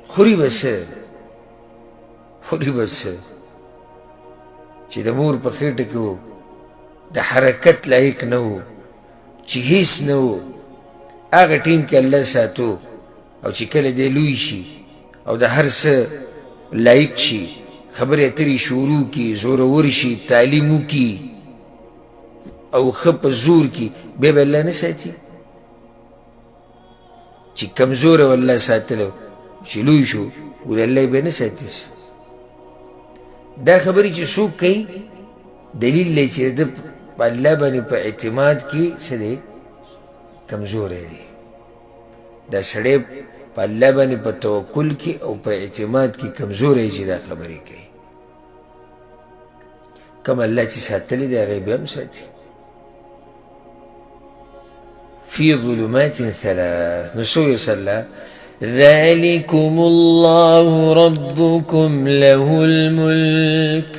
خوري به څه، خوري به څه. چې د مور په خېټه کې و، د حرکت لایق نه و، چې هیڅ نه و، هغه ټیم کې الله ساتو. او چې کله دی لوی شي او د هر څه لایق شي، خبرې اترې شروع کړي، زورور شي، تعلیم وکړي او ښه په زور کړي، بیا به الله نه ساتي. چې کمزوری و الله ساتلی، چې لوی شو ولې الله یې بیا نه ساتي. دا خبرې چې څوک کوي دلیل دی چې د ده په الله باندې په اعتماد کې څه دی؟ کمزوری دی. دا سړی په الله باندې په توکل کې او په اعتماد کې کمزوری چې دا خبرې کوي. کوم الله چې ساتلی دی هغه یې بیا هم ساتي. فی ظلمات ثلاث، نو څه ویل الله؟ ذلكم الله ربكم له الملك.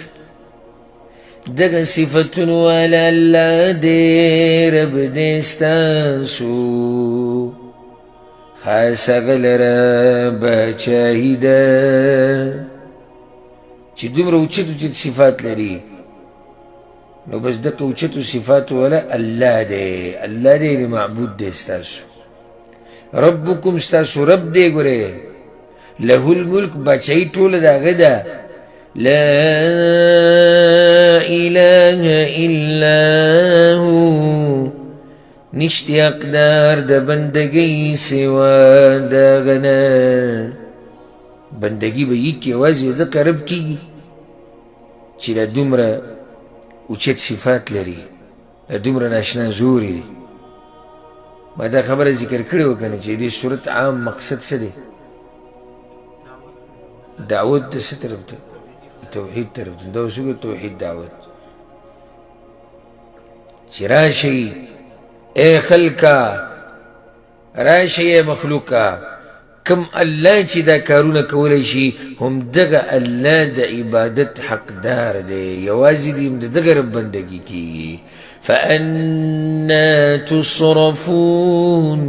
دغه صفتونو والا الله دی، رب دی ستاسو. خاص هغه لره باچاهي ده چې دومره اوچت اوچت صفات لري. نو بس دغه اوچتو صفاتو والا الله دی، الله دی یعنې معبود دی ستاسو. ربکم ستاسو رب دی، ګورې له الملک باچاهي ټوله د هغه ده. لا اله الا هو، نشته حقدار د بندګۍ سوا د هغه نه. بندګي به یې یوازې دغه رب کېږي چې دا دومره اوچت صفات لري، دا دومره ناشنا زوري دي. ما دا خبره ذکر کړې وه که نه چې دې صورت عام مقصد څه دی؟ دعوت د څه طرف ته؟ توحید طرف ته. دا اوس وګوره توحید دعوت چې راشئ ای خلکه، راشئ ای مخلوقه، کم الله چې دا کارونه کولی شي هم دغه الله د عبادت حقدار دی، یوازې دې هم د دغه رب بندګي کیږي. فأنا تصرفون،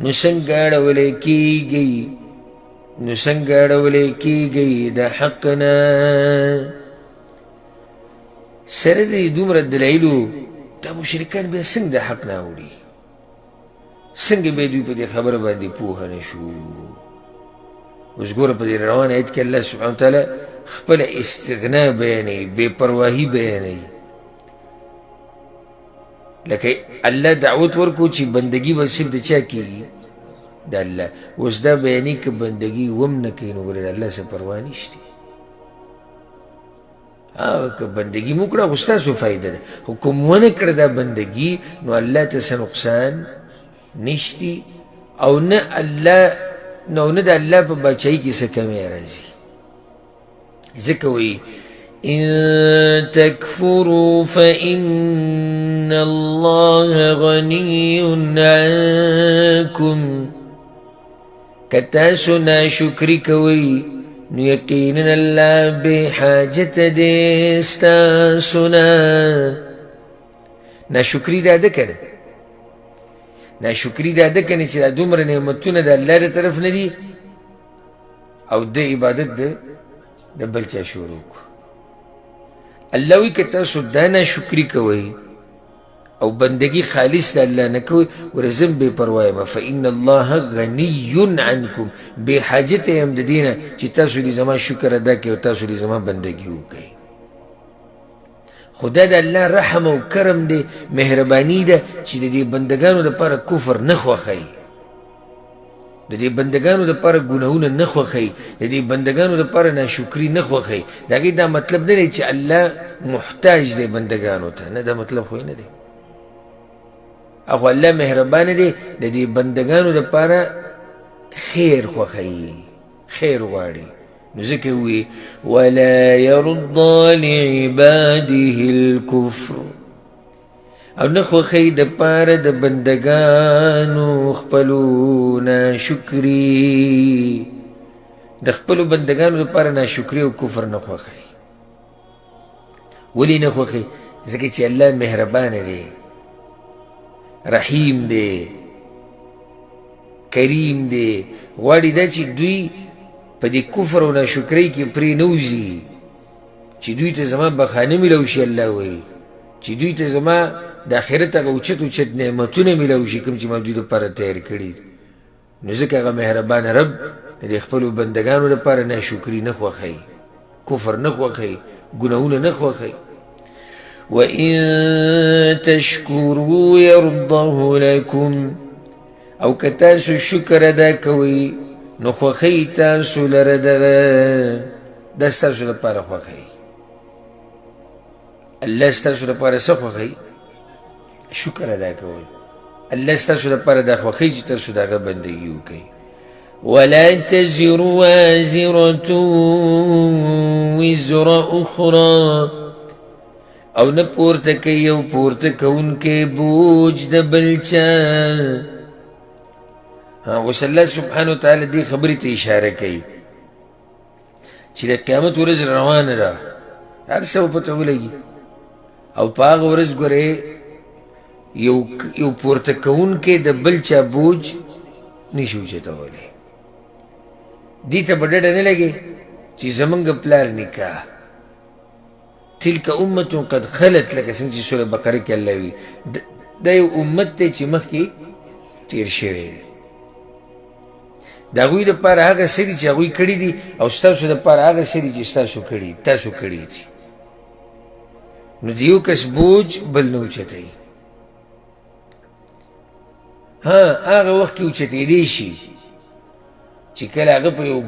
نو څنګه اړولی کیږئ، نو څنګه اړولی کیږئ د حق نه؟ سره د دې دومره دلایلو دا مشرکان بیا څنګه د حق نه اوړي؟ څنګه بیا دوی په دې خبره باندې پوهه نه شو؟ اوس ګوره په دې روان آیت کې الله سبحانه وتعالی خپله استغنا بیانوي، بې پرواهي بیانوي. لکه الله دعوت ورکو چې بندګي به صرف د چا کېږي؟ د الله. اوس دا بیانوي که بندګي وم نه کوي نو ګوره د الله څه پروا نشته. هغه که بندګي مو کړه خو ستاسو فایده ده، خو که مو ونه کړه دا بندګي نو الله ته څه نقصان نشتی، او نه الله نو نه د الله په باچایي کې څه کمی راځي. ځکه وایي إن تكفروا فإن الله غني عنكم، که تاسو ناشکري کوئ نو یقینا الله بې حاجته دی ستاسو نه. ناشکري دا ده که نه؟ ناشکري دا ده که نه چې دا دومره نعمتونه د الله د طرف نه دي او د عبادت د بل چا شروع کړو. الله وایي که تاسو دا ناشکري کوئ او بندگی خالص د الله نه کوئ، ګوره زه هم بې پروا یم. فإن الله غني عنکم، بې حاجته یم د دې نه چې تاسو دې زما شکر ادا کړئ او تاسو دې زما بندګي وکړئ. خو دا د الله رحم او کرم دی، مهرباني ده چې د دې بندګانو دپاره کفر نه خوښوي، د دې بندګانو دپاره ګناهونه نه خوښوي، د دې بندګانو دپاره ناشکري نه خوښوي. د هغې دا مطلب نه دی چې الله محتاج دی بندګانو ته، نه، دا مطلب خو یې نه دی. هغه الله مهربانه دی، د دې بندګانو دپاره خیر خوښوي، خیر غواړي. نو ځکه ووایي ولا یرضی لعباده الکفر، او نه خوښوي دپاره د بندګانو خپلو ناشکري، د خپلو بندګانو دپاره ناشکري او کفر نه خوښوي. ولې نه خوښوي؟ ځکه چې الله مهربانه دی، رحیم دی، کریم دی، غواړي دا چې دوی په دې کفر او ناشکرۍ کې پرې نه وځي، چې دوی ته زما بخښنه میلاو شي. الله وایي چې دوی ته زما د آخرت هغه اوچت اوچت نعمتونه میلاو شي کوم چې ما دوی دپاره تیار کړي. نو ځکه هغه مهربان رب د خپلو بندګانو دپاره ناشکري نه خوښوي، کفر نه خوښوي، ګناهونه نه خوښوي. وإن تشکروا يرضه لكم، او که تاسو شکر ادا کوئ نو خوښوي تاسو لره دغه، دا ستاسو دپاره خوښوي. الله ستاسو دپاره څه خوښوي؟ شکر ادا کول. الله ستاسو دپاره دا خوښوي چې تاسو د هغه بندګي وکړئ. ولا تزر وازرة وزر أخرى، او نه پورته کوي یو پورته کوونکی بوج د بل چا. اوس الله سبحانه وتعالی دې خبرې ته اشاره کوي چې د قیامت ورځ روانه ده، هر څه به پته ولګي، او په هغه ورځ ګورې یو پورته کوونکی د بل چا بوج نشي اوچتولی. دې ته به ډډه نه لګې چې زمونږ پلار نکاح، تلک امة قد خلت، لکه څنګه چې سوره بقره کې الله وي، دا یو امت دی چې مخکې تېر شوی دی. د هغوی دپاره هغه څه دي چې هغوی کړي دي، او ستاسو دپاره هغه څه دي چې ستاسو کړي تاسو کړي دي. نو د یو کس بوج بل نه اوچتوي. ها، هغه وخت کې اوچتېدی شي چې کله هغه په یو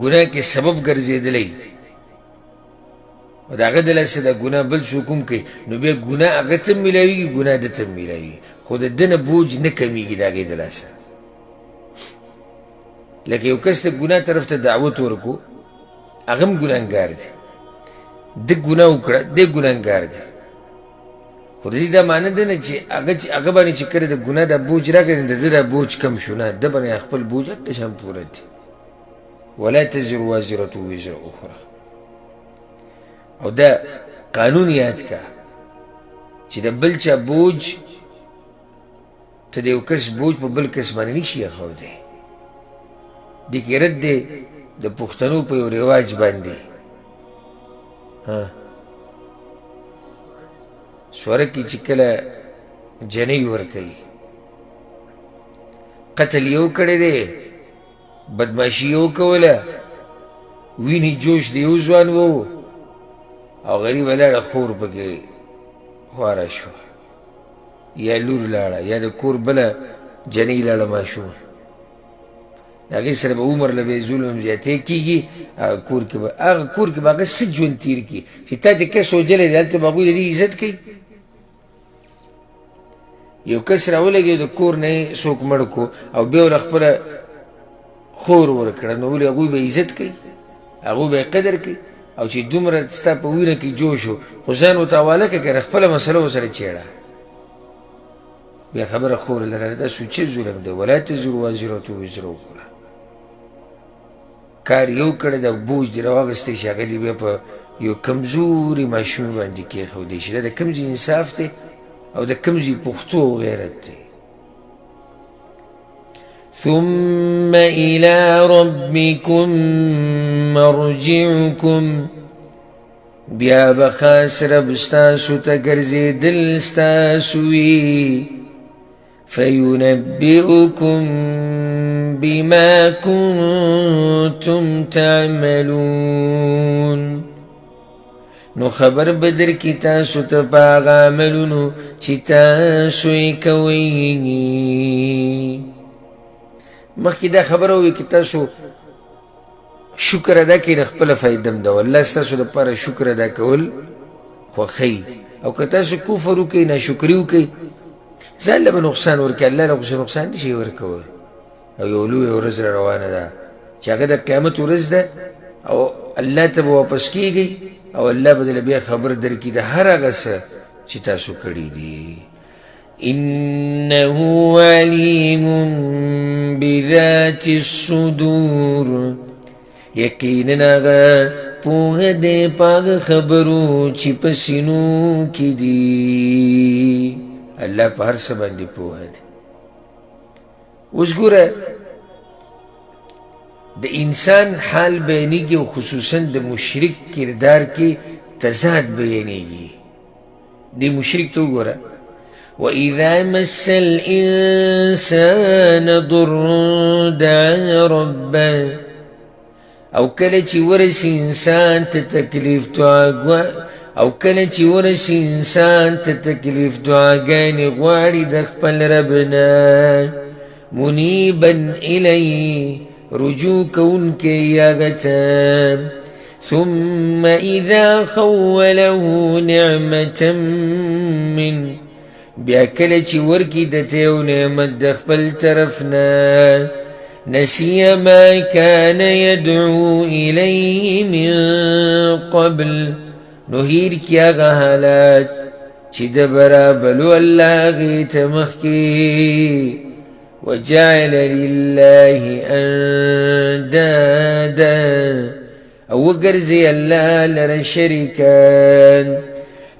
ګناه کې سبب ګرځېدلی او د هغه د لاسه د ګناه بل څوک هم کوي، نو بیا ګناه هغه ته هم میلاویږي، ګناه ده ته هم میلاویږي، خو د ده نه بوج نه کمیږي د هغې د لاسه. لکه یو کس د ګناه طرف ته دعوت ورکو، هغه هم ګناهګار دی، ده ګناه وکړه، دی ګناهګار دی، خو د دې دا معنی ده نه چې هغه باندې چې کله د ګناه دا بوج راغی، نو د ده دا بوج کم شو، نه، ده باندې خپل بوج هغه شان پوره دی. ولا تزر وازرة وزر أخرى. او دا قانون یاد کا چې د بل چا بوج ته د یو کس بوج په بل کس باندې نشي ایښودی. دې کې رد دی د پښتنو په یو رواج باندې. ها، سوره کې چې کله جنۍ ورکوي، قتل یو کړی دی، بدماشي یې وکوله، وینې جوش د یو ځوان و، او غریبه لاړه خور پکې خواره شوه، یا لور لاړه، یا د کور بله جنۍ لاړه ماشومه، د هغې سره به عمر له به ظلم زیاتی کېږي. هغه کور کې به هغه څه ژوند تېر کړي چې تا چې کس وژلی دی، هلته به هغوی د دې عزت کوي. یو کس راولګېد، د کور نه یې څوک مړ کړو او بیا ورله خپله خور ورکړه، نو ولې هغوی به عزت کوي، هغوی به یې قدر کوي. او چې دومره ستا په وینه کې جوش و، خو ځان ورته حواله کړه که نه، خپله مسله ورسره چېړه. بیا خبره خور لره، دا سوچه ظلم دی. ولا تزر وازرة وزر أخرى. کار یو کړی دا بوج دې راواخیستی شي، هغه دې بیا په یو کمزوري ماشومې باندې کېښودی شي. دا د کوم ځای انصاف دی او د کوم ځای پښتو غیرت دی؟ ثم إلى ربكم مرجعكم، بیا به خاص رب ستاسو ته ګرځېدل ستاسو وي. فینبئکم بما کنتم تعملون، نو خبر به درکړي تاسو ته په هغه عملونو چې تاسو یې کوئ. مخکې دا خبره ووایي که تاسو شکر ادا کړئ، نو خپله فایده هم ده، والله ستاسو دپاره شکر ادا کول خوښوي. او که تاسو کفر وکړئ، ناشکري وکړئ، ځان له به نقصان ورکړي، الله له خو څه نقصان نشي ورکولی. او یو لویه ورځ را روانه ده چې هغه د قیامت ورځ ده، او الله ته به واپس کیږئ، او الله به درله بیا خبر درکړي د هر هغه څه چې تاسو کړي دي. إنه علیم بذات الصدور، یقینا هغه پوهه دی په هغه خبرو چې په سینو کې دي. الله په هر څه باندې پوهه دی. اوس ګوره د انسان حال بیانېږي، او خصوصا د مشرک کردار کې تضاد بیانېږي. دې مشرک ته وګوره، وإذا مس الإنسان ضر دعا ربه، او کله چې ورسي انسان ته تکلیف او کله چې ورسي انسان ته تکلیف دعاګانې غواړي د خپل رب نه، منیبا الیه، رجوع کوونکی یې هغه ته. ثم إذا خوله نعمة منه، بیا کله چې ورکړي ده ته یو نعمت د خپل طرف نه، نسي ما كان يدعو إليه من قبل، نو هېر کړي هغه حالات چې ده به رابلو الله هغې ته مخکې. وجعل لله أندادا، او وګرځي الله لره شریکان،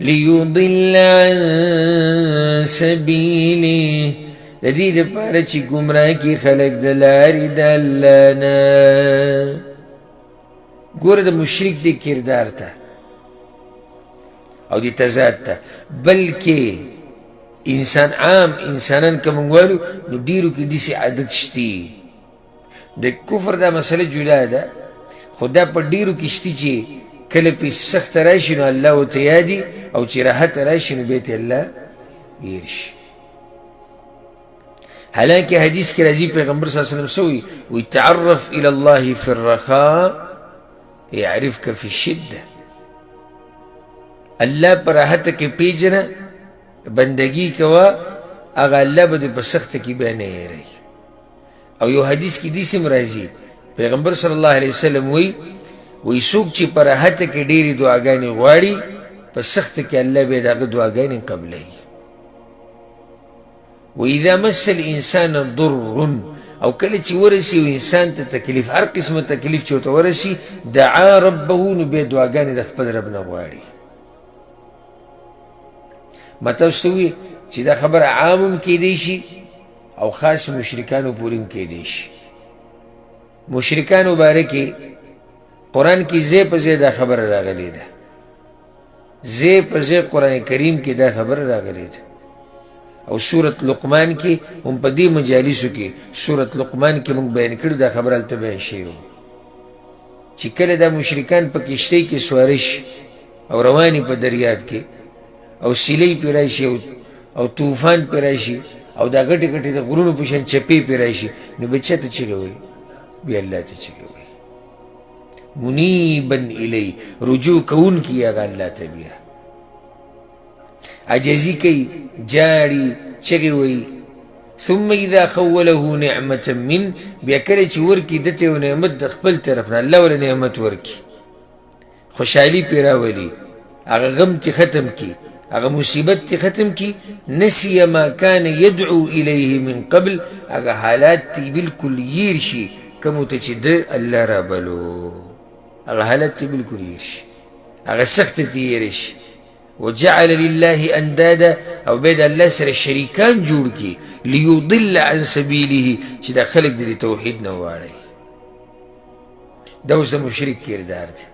ليضل عن سبيله، د د دې دپاره چې ګمراه کړي خلک د لارې د الله نه. ګوره د مشرک دې کردار ته او دې تضاد ته، بلکې انسان عام انسانان که موږ والو نو ډېرو کې داسې عادت شتي. د کفر دا مسله جدا ده، خو دا په ډېرو کې شتي چې کله پې سخته راشي نو الله ورته یادي، او چې راحته راشي نو بیا ترې الله هېر شي. حالانکه حدیث کې راځي پیغمبر صلی الله علیه وسلم څه وایي؟ وایي تعرف الی الله فی الرخاء يعرفك في الشدة. الله په راحته کې پېژنه، بندګي کوه، هغه الله به دې په سخته کې بیا نه هېروي. او یو حدیث کې داسې هم راځي پیغمبر صلی الله علیه وسلم وایي، وایي څوک چې په راحته کې ډېرې دعاګانې غواړي په سخته کې الله بیا د هغه دعاګانې قبلوي. واذا مس الانسان ضر، او کله چې ورسي یو انسان ته تکلیف، هر قسمه تکلیف چې ورته ورسي، دعا ربه، نو بیا دعاګانې د خپل رب نه غواړي. ما تاسو ته وویل چې دا خبره عام هم کیدی شي او خاص مشرکانو پورې هم کیدی شي. مشرکانو باره کې قرآن کې ځای په ځای دا خبره راغلې ده، ځای په ځای قرآن کریم کې دا خبره راغلې ده. او سورت لقمان کې هم په دې مجالسو کې سورت لقمان کې موږ بیان کړو دا خبره هلته بیان شوې وه چې کله دا مشرکان په کښتۍ کې سواره شي او رواني په دریاب کې او سیلۍ پرې راشي او طوفان پرې راشي او دا غټې غټې د غرونو په شان چپې پرې راشي، نو بیا چا ته چیغې وایي؟ بیا الله ته چیغې وایي. منیبا الی، رجوع کوونکي هغه الله ته، بیا عاجزي کوي، ژاړي، چغې وایي. ثم اذا خوله نعمة من، بیا کله چې ورکړي ده ته یو نعمت د خپل طرف نه، الله ورله نعمت ورکړي، خوشحالي پرې راولي، هغه غم ترې ختم کړي، هغه مصیبت ترې ختم کړي، نسي ما کان یدعو الیه من قبل، هغه حالات ترې بالکل هېر شي کومو ته چې ده الله رابلو، هغه حالات ترې بالکل هېر شي، هغه سخته ترې هېره شي. وجعل لله اندادا، او بیا د الله سره شریکان جوړ کړي، لیضل عن سبیله، چې دا خلک د دې توحید نه واړوي. دا اوس د مشرک کردار دی.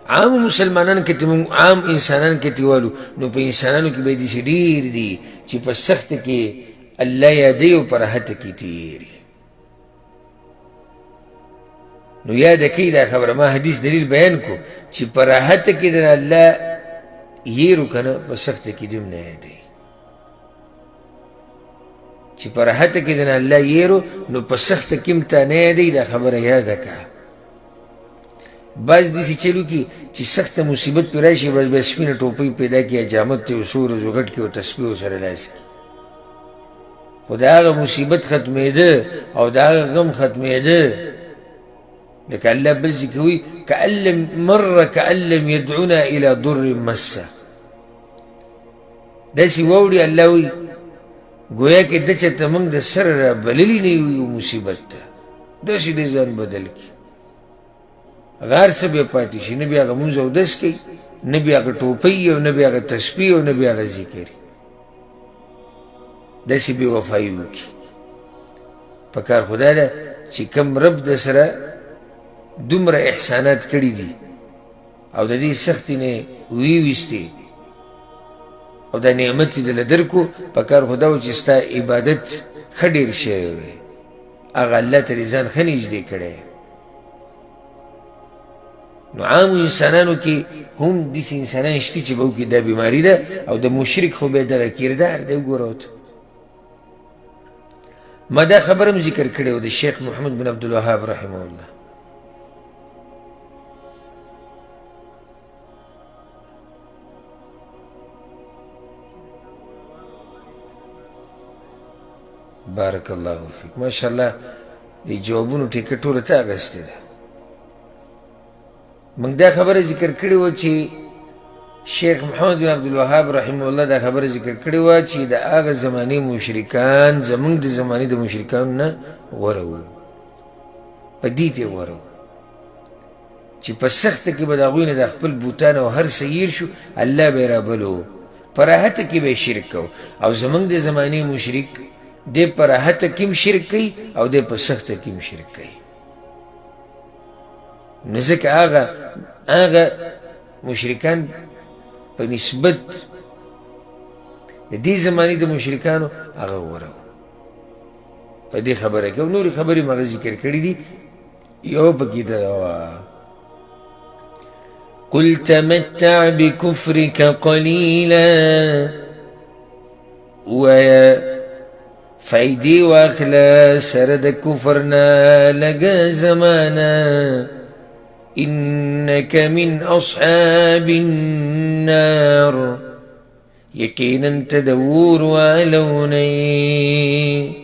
عام مسلمانان که ته موږ عام انسانان که ته والو نو په انسانانو کې به داسې ډېر دي چې په سخته کې الله یادوي او په راحته کې تېري. نو یاده کوي دا خبره، ما حدیث دلیل بیان کو چې په راحته کې د الله هېرو که نه په سخته کې دې هم نه یادوي. چې په راحته کې د الله هېرو نو په سخته کې هم تا نه یادوي، دا خبره یاده کړه. بعض داسې چل وکړي چې سخته مصیبت پرې راشي، بس بیا سپینه ټوپۍ پیدا کړي، یا جامد ته یو څو ورځو غټ کړي او تسبیح ورسره لاس کړي. خو د هغه مصیبت ختمېده او د هغه غم ختمېده، لکه الله بل ځای کې وایي کأن لم مر کأن لم یدعنا الی ضر مسه، داسې واوړي الله وایي ګویا کې ده چېرته موږ د سره را بللي نه یو یو مصیبت ته، داسې دی ځان بدل کړي، هغه هر څه بیا پاتې شي، نه بیا هغه مونځ اودس کوي، نه بیا هغه ټوپۍ او نه بیا هغه تسبیح او نه بیا هغه ذکر، داسې بې وفایي وکړي. په کار خو دا ده چې کوم رب د سره دومره احسانات کړي دي او د دې سختې نه ویې ویستې او دا نعمت یې دله درکړو، په کار خو دا و چې ستا عبادت ښه ډېر شوی وی، هغه الله ته دې ځان ښه نږدې کړی. نو عامو انسانانو کې هم داسې انسانان شته چې به وکړي دا بیماري ده، او د مشرک خو بیا دغه کردار دی. وګوره ورته، ما دا خبره هم ذکر کړې وه د شیخ محمد بن عبدالوهاب رحمه الله. بارک الله فیک، ماشاءالله دې جوابونو ټیکه ټوله تا اخیستې ده. موږ دا خبره ذکر کړې وه چې شیخ محمد بن عبدالوهاب رحمه الله دا خبره ذکر کړې وه چې د هغه زمانې مشرکان زموږ د زمانې د مشرکانو نه غوره وو، په دې ته غوره وو چې په سخته کې به د هغوی نه د خپل بوتان او هر څه هېر شو، الله به یې رابلو. په راحته کې به یې شرک کو. او زمونږ د زمانې مشرک دی په راحته کې هم شرک کوي او دی په سخته کې هم شرک کوي. نو ځکه هغه مشرکان په نسبت د دې زمانې د مشرکانو هغه غوره وو په دې خبره کې. او نورې خبرې مې هغه ذکر کړي دي، یو پکې دغه وه. قل تمتع بكفرك قليلا، ووایه فایدې واخله سره د کفر نه لږه زمانه، انک من اصحاب النار، یقینا ته د اور والو نه یې.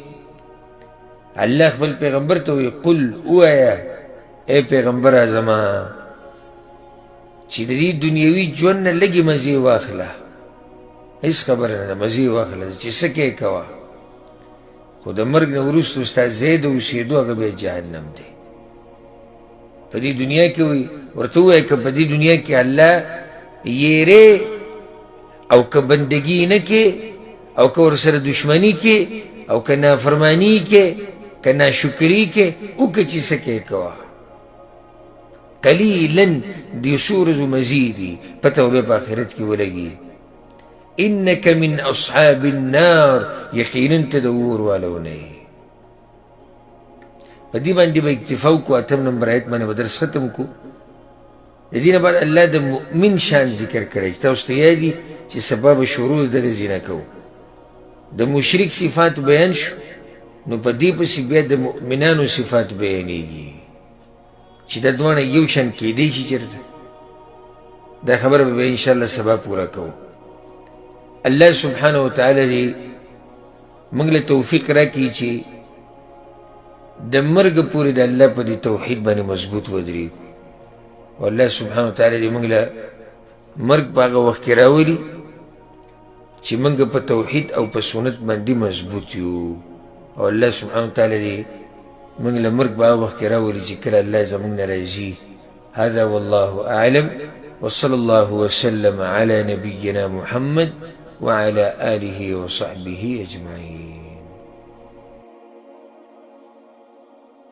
الله خپل پیغمبر ته وایي قل، ووایه ای پیغمبره زما چې د دې دنیوي ژوند نه لږې مزې واخله، هېڅ خبره نه ده، مزې واخله چې څه کوې کوه، خو د مرګ نه وروسته ستا ځای د اوسېدو هغه بیا جهنم دی. په دې دنیا کې وي ورته ووایه که په دې دنیا کې الله یېرې او که بندګي نه کې او که ورسره دښمني کې او که نافرمانی کې که ناشکري کې وکړه چې څه کوې کوه، قلیلا د یو څو ورځو مزې دي، پته به بیا په آخرت کې ولګي. انک من اصحاب النار، یقینا ته د اور والو نه یې. په دې باندې به اکتفا وکړو. اتم نمبر آیت باندې به درس ختم کړو. د دې نه بعد الله د مؤمن شان ذکر کړی چې تاسو ته یاد دي چې سبا به شروع د دغې ځای نه کوو. د مشرک صفات بیان شو، نو په دې پسې بیا د مؤمنانو صفات بیانېږي چې دا دواړه یو شان کېدی شي چېرته. دا خبره به بیا انشاءالله سبا پوره کوو. الله سبحانه وتعالی دې موږ له توفیق راکړي چې د مرګ پورې د الله په دې توحید باندې مضبوط ودرېږو. او الله سبحانه وتعالی دې موږ له مرګ په هغه وخت کې راولي چې موږ په توحید او په سنت باندې مضبوط یو. او الله سبحانه وتعالی دې موږ له مرګ په هغه وخت کې راولي چې کله الله زموږ نه راضي. هذا والله أعلم، وصلى الله وسلم على نبينا محمد وعلى آله وصحبه أجمعين.